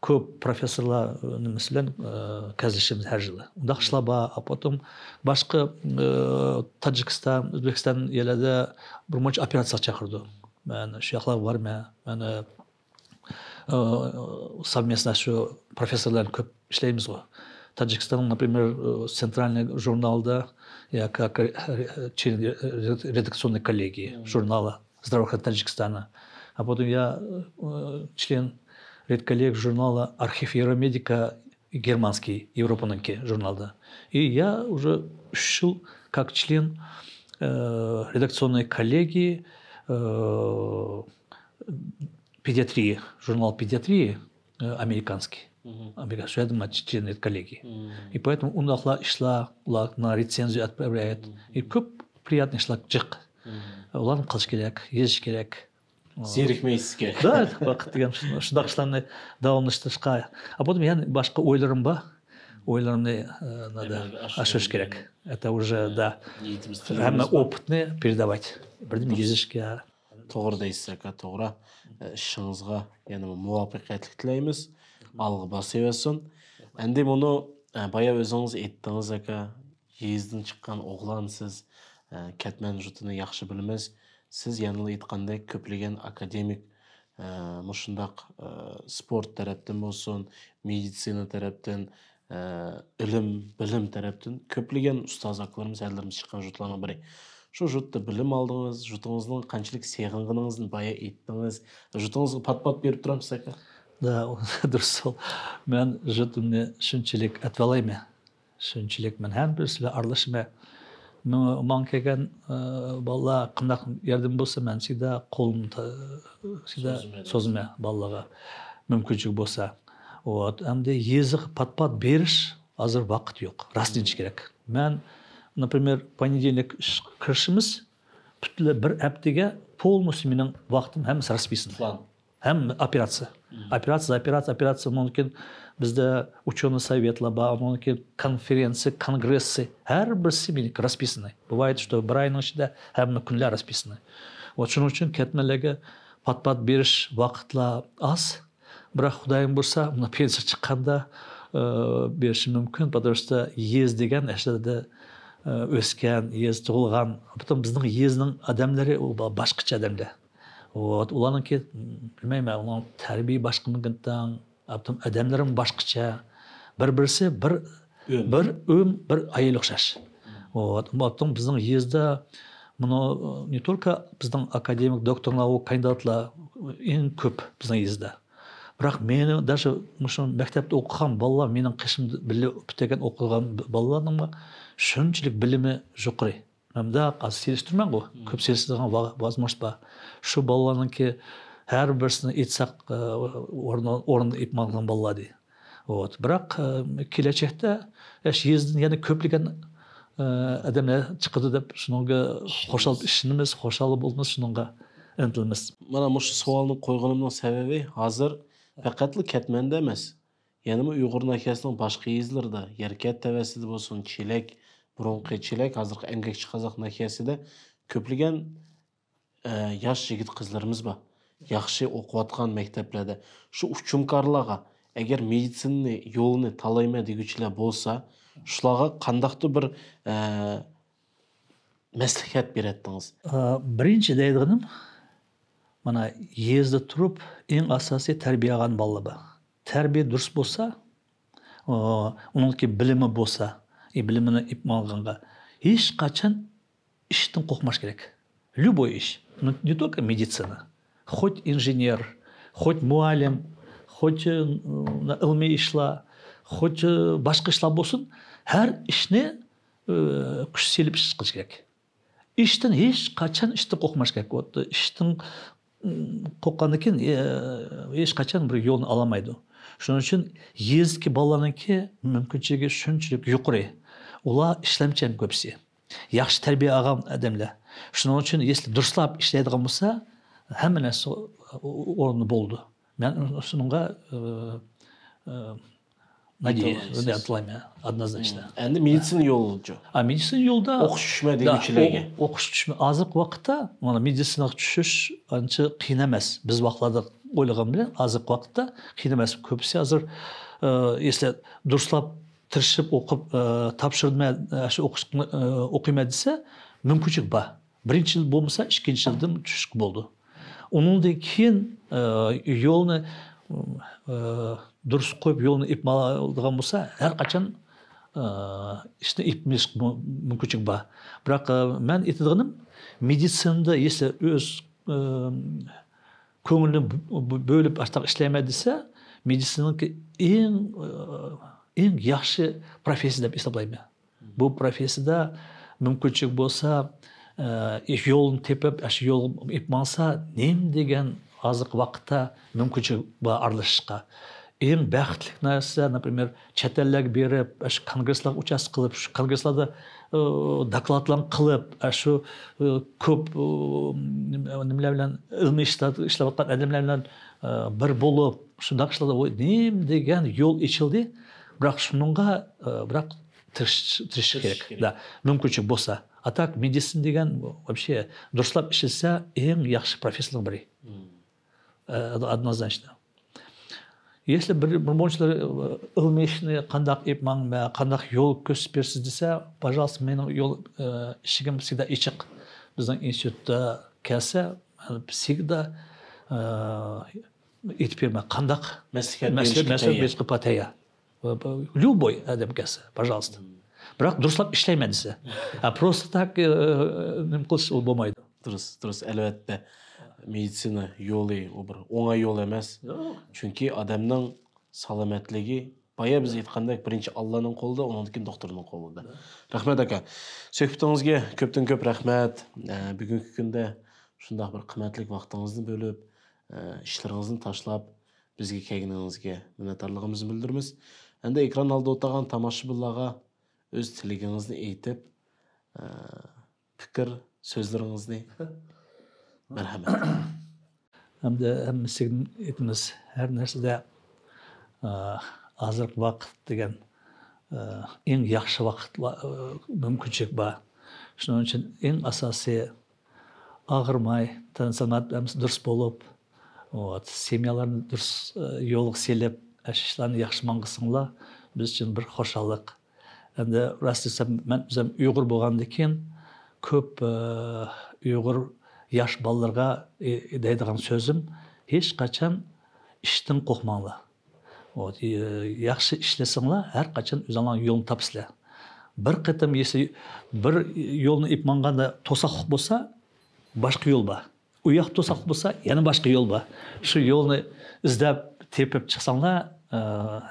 كۆپ پروفېسسورلار، ئە، نېمىسى بىلەن, ئە، كۆرۈشىمىز ھەر يىلى. ئۇنداق ئىشلار بار. А потом باشقا, ئە، تاجىكىستان، ئۆزبېكىستان يەرلەردە بىر مۇنچە ئوپېراتسىيەگە چاقىرىدۇ. مەن شۇ ياقلارغا بارىمەن. مەن, ئە، ئە، совместно شۇ پروفېسسورلار بىلەن كۆپ ئىشلەيمىزغۇ. تاجىكىستاننىڭ, например, ئە، центральный ژۇرنالىدا ياكى ك-, ك-, член редакционной коллегии ژۇرنالى здравоохранения Таджикистана. А потом я, э, член редколлегии журнала Архив Евромедика германский, Европаныңкы ژۇرنالىدا. И я уже үш жыл как член, э, редакционной коллегии, э, педиатрии, журнал педиатрии, э, американский. Америка, шۇ يەردە مەن член редколлегии. И поэтому ئۇنداقلا ئىشلار، ئۇلار ماڭا رېتسېنزىيە ئەپ بېرەت. И كۆپ приятный ئىشلار جىق. ئۇلارنى قىلىش كېرەك، يېزىش كېرەك. زېرىكمەيسىزكەن. Да, ۋاقىت دېگەن شۇ-، شۇنداق ئىشلارنى داۋاملاشتۇرۇشقا. ئا، بۇ يەنە باشقا ئويلىرىم بار. ئويلىرىمنى, ئە، نەدە، ئاشۇرۇش كېرەك. Это уже, да. نىيىتىمىز، تىلىكىمىز بار. ھەممە ئوپىتنى передавать. بىردىن يېزىشكە. توغرا دەيسىز، ئاكا، توغرا. ئە، ئىشىڭىزغا يەنە مۇۋەپپەقىيەتلىك تىلەيمىز. ئالغا باسىۋەرسۇن. ئەمدى مۇنۇ، ئە، بايا ئۆزىڭىز ئېيتتىڭىز، ئاكا، يېزىدىن چىققان ئوغلان سىز، ئە، كەتمەن يۇرتىنى ياخشى بىلىمىز. سىز يەنىلا ئېيتقاندەك كۆپلىگەن ئاكادېمىك، ئە، مۇشۇنداق، ئە، سپورت تەرەپتىن بولسۇن، مېدىتسىنا تەرەپتىن، ئە، ئىلىم، بىلىم تەرەپتىن كۆپلىگەن ئۇستاز ئاكىلىرىمىز، ھەدىلىرىمىز چىققان يۇرتلارنىڭ بىرى. شۇ يۇرتتا بىلىم ئالدىڭىز، يۇرتىڭىزنىڭ قانچىلىك سېغىنغىنىڭىزنى بايا ئېيتتىڭىز. يۇرتىڭىزغا پات-پات بېرىپ تۇرامسىز، ئاكا؟ Да, دۇرۇس سوئال. مەن يۇرتۇمنى شۇنچىلىك ئەتىۋالايمەن. شۇنچىلىك مەن ھەممىسى بىلەن ئارىلىشىمەن. ماڭا، ماڭا كەلگەن، ئە، بالىلار قانداق ياردىمى بولسا، مەن سىدا قولۇمنى تا-، سىدا سوزىمەن. سوزىمەن بالىلارغا. مۇمكىنچىلىك بولسا. ۋوت، ئەمدى يېزىغا پات-پات بېرىش ھازىر ۋاقىت يوق. راستىنى ئېيتىش كېرەك. مەن، например، پونېدېلنىك ئىشقا كىرىشىمىز، پۈتۈنلەي بىر ھەپتىگە полностью مېنىڭ ۋاقتىم ھەممىسى راسپىسانى. پىلان. ھەممە ئوپېراتسىيە. ئوپېراتسىيە، ئوپېراتسىيە، ئوپېراتسىيە. ئۇنىڭدىن كېيىن بىزدە ئۇچۇنىي سوۋېتلار بار، ئۇنىڭدىن كېيىن كونفېرېنسىيە، كونگرېسسى، ھەر بىرسى مېنىڭكى راسپىسانى. بىۋايىت شۇ بىر ئاينىڭ ئىچىدە ھەممە كۈنلەر راسپىسانى. ۋە شۇنىڭ ئۈچۈن كەتمەنلەرگە پات-پات بېرىش ۋاقىتلار ئاز. بىراق خۇدايىم بۇيرۇسا، مۇنۇ پېنسىيە چىققاندا، ئى، بېرىشىم مۇمكىن. پاترۇشتا يېزا دېگەن ئەسلىدە، ئى، ئۆسكەن، يېزا تۇغۇلغان. پۈتۈن بىزنىڭ يېزىنىڭ ئادەملىرى ئۇ با-، باشقىچە ئادەملەر. ۋوت، ئۇلارنىڭكى، بىلمەيمەن، ئۇلارنىڭ تەربىيە باشقىمىكىن، ئادەملىرىمۇ باشقىچە. بىر-بىرسى بىر، ئۆم. بىر ئۆم، بىر ئايال ئوخشاش. ۋوت، ئۇنداق بىزنىڭ يېزىدا، مۇنۇ، не только بىزنىڭ ئاكادېمىك دوكتورلار، كاندىداتلار ئەڭ كۆپ بىزنىڭ يېزىدا. بىراق مېنى даже مۇشۇ مەكتەپتە ئوقۇغان بالىلار، مېنىڭ قېشىمدا بىللە پۈتتۈرگەن ئوقۇغان بالىلارنىڭمۇ شۇنچىلىك بىلىمى يۇقىرى. مەن مۇنداق ھازىر سېلىشتۇرىمەنغۇ، كۆپ سېلىشتۇرىدىغان ۋا-، ۋازموش بار. شۇ بالىلارنىڭكى ھەر بىرسىنى ئېيتساق، ئورنىنى، ئورنىنى ئېيتمايدىغان بالىلار دېدى. ۋوت. بىراق، ئە، كېلەچەكتە يەنە يېزىدىن يەنە كۆپلىگەن، ئە، ئادەملەر چىقىدۇ دەپ شۇنىڭغا خۇشال ئىشىنىمىز، خۇشال بولىمىز، شۇنىڭغا ئىنتىلىمىز. مانا مۇشۇ سوئالنى قويغىنىمنىڭ سەۋەبى، ھازىر پەقەتلا كەتمەندە ئەمەس، يەنىمۇ ئۇيغۇر ناھىيەسىنىڭ باشقا يېزىلىرىدا، يەركەنت تەۋەسىدە بولسۇن، چېلەك، بۇرۇنقى چېلەك، ھازىرقى ئەمگەكچى قازاق ناھىيەسىدە كۆپلىگەن ئە، ياش يىگىت قىزلىرىمىز بار. ياخشى ئوقۇۋاتقان مەكتەپلەردە. شۇ ئۇچۇمكارلارغا، ئەگەر مېدىتسىنىنى يولىنى تاللايمەن دېگۈچىلەر بولسا، شۇلارغا قانداقتۇ بىر، ئە، مەسلىھەت بېرەتتىڭىز؟ ئە، بىرىنچى دەيدىغىنىم، مانا يېزىدا تۇرۇپ ئەڭ ئاساسىي تەربىيە ئالغان بالىلار بار. تەربىيە دۇرۇس بولسا، ئۇنىڭكى بىلىمى بولسا، ئى، بىلىمىنى ئېلىپ ماڭغانغا ھېچقاچان ئىشتىن قورقماس كېرەك. ليۇبوي ئىش. نو، не только مېدىتسىنا. خوت ئىنژېنېر، خوت مۇئەللىم، خوت، ئى، ئىلمىي ئىشلار، خوت، ئى، باشقا ئىشلار بولسۇن، ھەر ئىشنى، ئى، كۈچ سېلىپ ئىش قىلىش كېرەك. ئىشتىن ھېچقاچان ئىشتىن قورقماس كېرەك. ئوت-، ئىشتىن، ئىم، قورققاندىن كېيىن، ئى، ھېچقاچان بىر يولنى ئالالمايدۇ. شۇنىڭ ئۈچۈن يېزىدىكى بالىلارنىڭكى مۇمكىنچىلىكى شۇنچىلىك يۇقىرى. ئۇلار ئىشلەمچان كۆپىسى. ياخشى تەربىيە ئالغان ئادەملەر. شۇنىڭ ئۈچۈن يېزىدا دۇرۇسلاپ ئىشلەيدىغان بولسا، ھەممە نەرسە ئورنىدا بولىدۇ. مەن شۇنىڭغا، ئى، ئى، نادېيە، ئىنتىلىمەن. ئىنتىلىمەن، ئادنازناچنو. ئەمدى مېدىتسىنا يولىچۇ؟ ئا، مېدىتسىنا يولىدا ئوقۇش چۈشمە دېگۈچىلەرگە. ئوقۇش چۈشمە. ھازىرقى ۋاقىتتا مانا مېدىتسىناغا چۈشۈش ئانچە قىيىن ئەمەس. بىز ۋاقىتلاردا ئويلىغان بىلەن ھازىرقى ۋاقىتتا قىيىن ئەمەس. كۆپىسى ھازىر، ئى، ئېسىلە دۇرۇسلاپ تىرىشىپ ئوقۇپ، ئى، تاپشۇردىمەن، ئاشۇ ئوقۇش، ئى، ئوقۇيمەن دېسە، مۇمكىنچىلىك بار. بىرىنچى يىل بولمىسا، ئىككىنچى يىلدىن چۈشۈشكە بولىدۇ. ئۇنىڭدىن كېيىن، ئى، يولنى، ئى، دۇرۇس قويۇپ، يولنى ئېلىپ ماڭىدىغان بولسا، ھەر قاچان، ئى، ئىشنى ئېلىپ مېڭىشقا مۇ-، مۇمكىنچىلىك بار. بىراق، ئى، مەن ئېيتىدىغىنىم، مېدىتسىنىدا ئېسە ئۆز، ئى، كۆڭلىنى بۆ-، بۆ-، بۆلۈپ ئاشتاق ئىشلەيمەن دېسە، مېدىتسىنىنىڭكى ئەڭ، ئى، ئەڭ ياخشى پروفېسسىيە دەپ ھېسابلايمەن. بۇ پروفېسسىيىدە مۇمكىنچىلىك بولسا، ئى، يولنى تېپىپ، ئاشۇ يولغا ئېلىپ ماڭسا، نېمە دېگەن ھازىرقى ۋاقىتتا مۇمكىنچىلىك بار ئارىلىشىشقا. ئەڭ بەختلىك نەرسە، نەپىمېر، چەت ئەللەرگە بېرىپ، ئاشۇ كونگرېسلارغا ئۇچاستكا قىلىپ، شۇ كونگرېسلاردا، ئى، دوكلاتلارنى قىلىپ، ئاشۇ، ئى، كۆپ، ئى، نېمە-، نېمىلەر بىلەن، ئىلمىي ئىشلار، ئىشلەۋاتقان ئادەملەر بىلەن، ئى، بىر بولۇپ، شۇنداق ئىشلاردا، ۋوي، نېمە دېگەن يول ئېچىلدى. بىراق شۇنىڭغا، ئى، بىراق تىرىش-، تىرىشىش كېرەك. كېرەك. دا، مۇمكىنچىلىك بولسا. ئاتاك مېدىتسىنا دېگەن ۋوبشې دۇرۇسلاپ ئىشلىسە ئەڭ ياخشى پروفېسسىيەلەرنىڭ بىرى. ئە، ئادنازناچنو. يەسلى بىر، بىر مۇنچىلار، ئە، ئىلمىي ئىشنى قانداق ئېلىپ ماڭىمەن، قانداق يول كۆرسىتىپ بېرىسىز دېسە، پاژالىستا، مېنىڭ يول، ئە، ئىشىكىم всегда ئېچىق. بىزنىڭ ئىنستىتۇتتا كەلسە، مەن всегда، ئە، ئېيتىپ بېرىمەن، قانداق مەسلىھەت مەسلىھەت بېرىشكە مەسلىھەت تەييار. بېرىشكە پا-، تەييار. ليۇبوي ئادەم كەلسە، پاژالىستا. بىراق دۇرۇسلاپ ئىشلەيمەن دېسە. ھە، پروستا تاك، ئە، نېمە قىلسا ئۇ بولمايدۇ. دۇرۇس، دۇرۇس، ئەلۋەتتە. مېدىتسىنا يولى، ئۇ بىر ئوڭاي يول ئەمەس. ياق. چۈنكى ئادەمنىڭ سالامەتلىكى، بايا بىز ئېيتقاندەك، بىرىنچى ئاللانىڭ قولىدا، ئۇنىڭدىن كېيىن دوختۇرنىڭ قولىدا. رەھمەت، ئاكا. سۆھبىتىڭىزگە كۆپتىن كۆپ رەھمەت. ئە، بۈگۈنكى كۈندە شۇنداق بىر قىممەتلىك ۋاقتىڭىزنى بۆلۈپ، ئە، ئىشلىرىڭىزنى تاشلاپ، بىزگە كەلگىنىڭىزگە مىننەتدارلىقىمىزنى بىلدۈرىمىز. ئەمدى ئېكران ئالدىدا ئولتۇرغان تاماشىبىنلارغا ئۆز تىلىكىڭىزنى ئېيتىپ، ئە، پىكىر، سۆزلىرىڭىزنى. مەرھەمەت. ھەمدە ھەممىسىگە ئېيتىمىز، ھەر نەرسىدە، ئە، ھازىرقى ۋاقىت دېگەن، ئە، ئەڭ ياخشى ۋاقىت، ۋا-، ئە، مۇمكىنچىلىك بار. شۇنىڭ ئۈچۈن ئەڭ ئاساسىي ئاغرىماي، تەن سالامەت ھەممىسى دۇرۇس بولۇپ، ۋوت، سېميالارنى دۇرۇس، ئە، يولغا سېلىپ، ئاشۇ ئىشلارنى ياخشى ماڭغۇزساڭلار، بىز ئۈچۈن بىر خۇشاللىق. ئەمدى راست دېسەم، مەن ئۆزۈم ئۇيغۇر بولغاندىكىن، كۆپ، ئە، ئۇيغۇر ياش بالىلارغا، ئى، دەيدىغان سۆزۈم، ھېچقاچان ئىشتىن قورقماڭلار. ئۇ، ئى، ياخشى ئىشلىسەڭلار، ھەر قاچان ئۆزۈڭلار يولنى تاپىسىلەر. بىر قېتىم يېسە، بىر يولنى ئېلىپ ماڭغاندا توساقلىق بولسا، باشقا يول بار. ئۇ ياق توساقلىق بولسا، يەنە باشقا يول بار. شۇ يولنى ئىزدەپ، تېپىپ چىقساڭلار، ئى،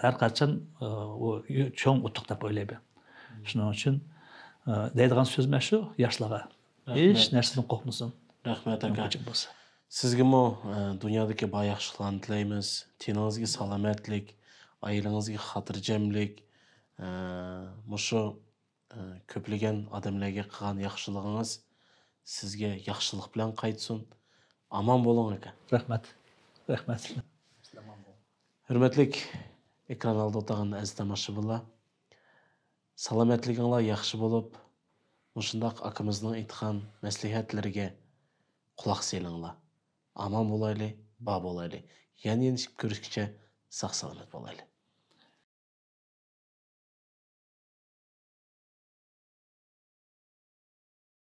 ھەر قاچان، ئى، ئۇ چوڭ ئۇتۇق دەپ ئويلايمەن. شۇنىڭ ئۈچۈن، ئى، دەيدىغان سۆزۈم شۇ ياشلارغا. ھېچ نەرسىدىن قورقمىسۇن. رەھمەت، ئاكا. مۇمكىنچىلىك بولسا. سىزگىمۇ، ئە، دۇنيادىكى بار ياخشىلىقلارنى تىلەيمىز. تېنىڭىزگە سالامەتلىك، ئائىلىڭىزگە خاتىرجەملىك، ئە، مۇشۇ، ئە، كۆپلىگەن ئادەملەرگە قىلغان ياخشىلىقىڭىز سىزگە ياخشىلىق بىلەن قايتسۇن. ئامان بولۇڭ، ئاكا. رەھمەت. رەھمەت. ھۆرمەتلىك ئېكران ئالدىدا ئولتۇرغان ئەزىز تاماشىبىنلار، سالامەتلىكىڭلار ياخشى بولۇپ، مۇشۇنداق ئاكىمىزنىڭ ئېيتقان مەسلىھەتلىرىگە قۇلاق سېلىڭلار. ئامان بولايلى، بار بولايلى. يەنە يېنىشىپ كۆرۈشكىچە ساق-سالامەت بولايلى.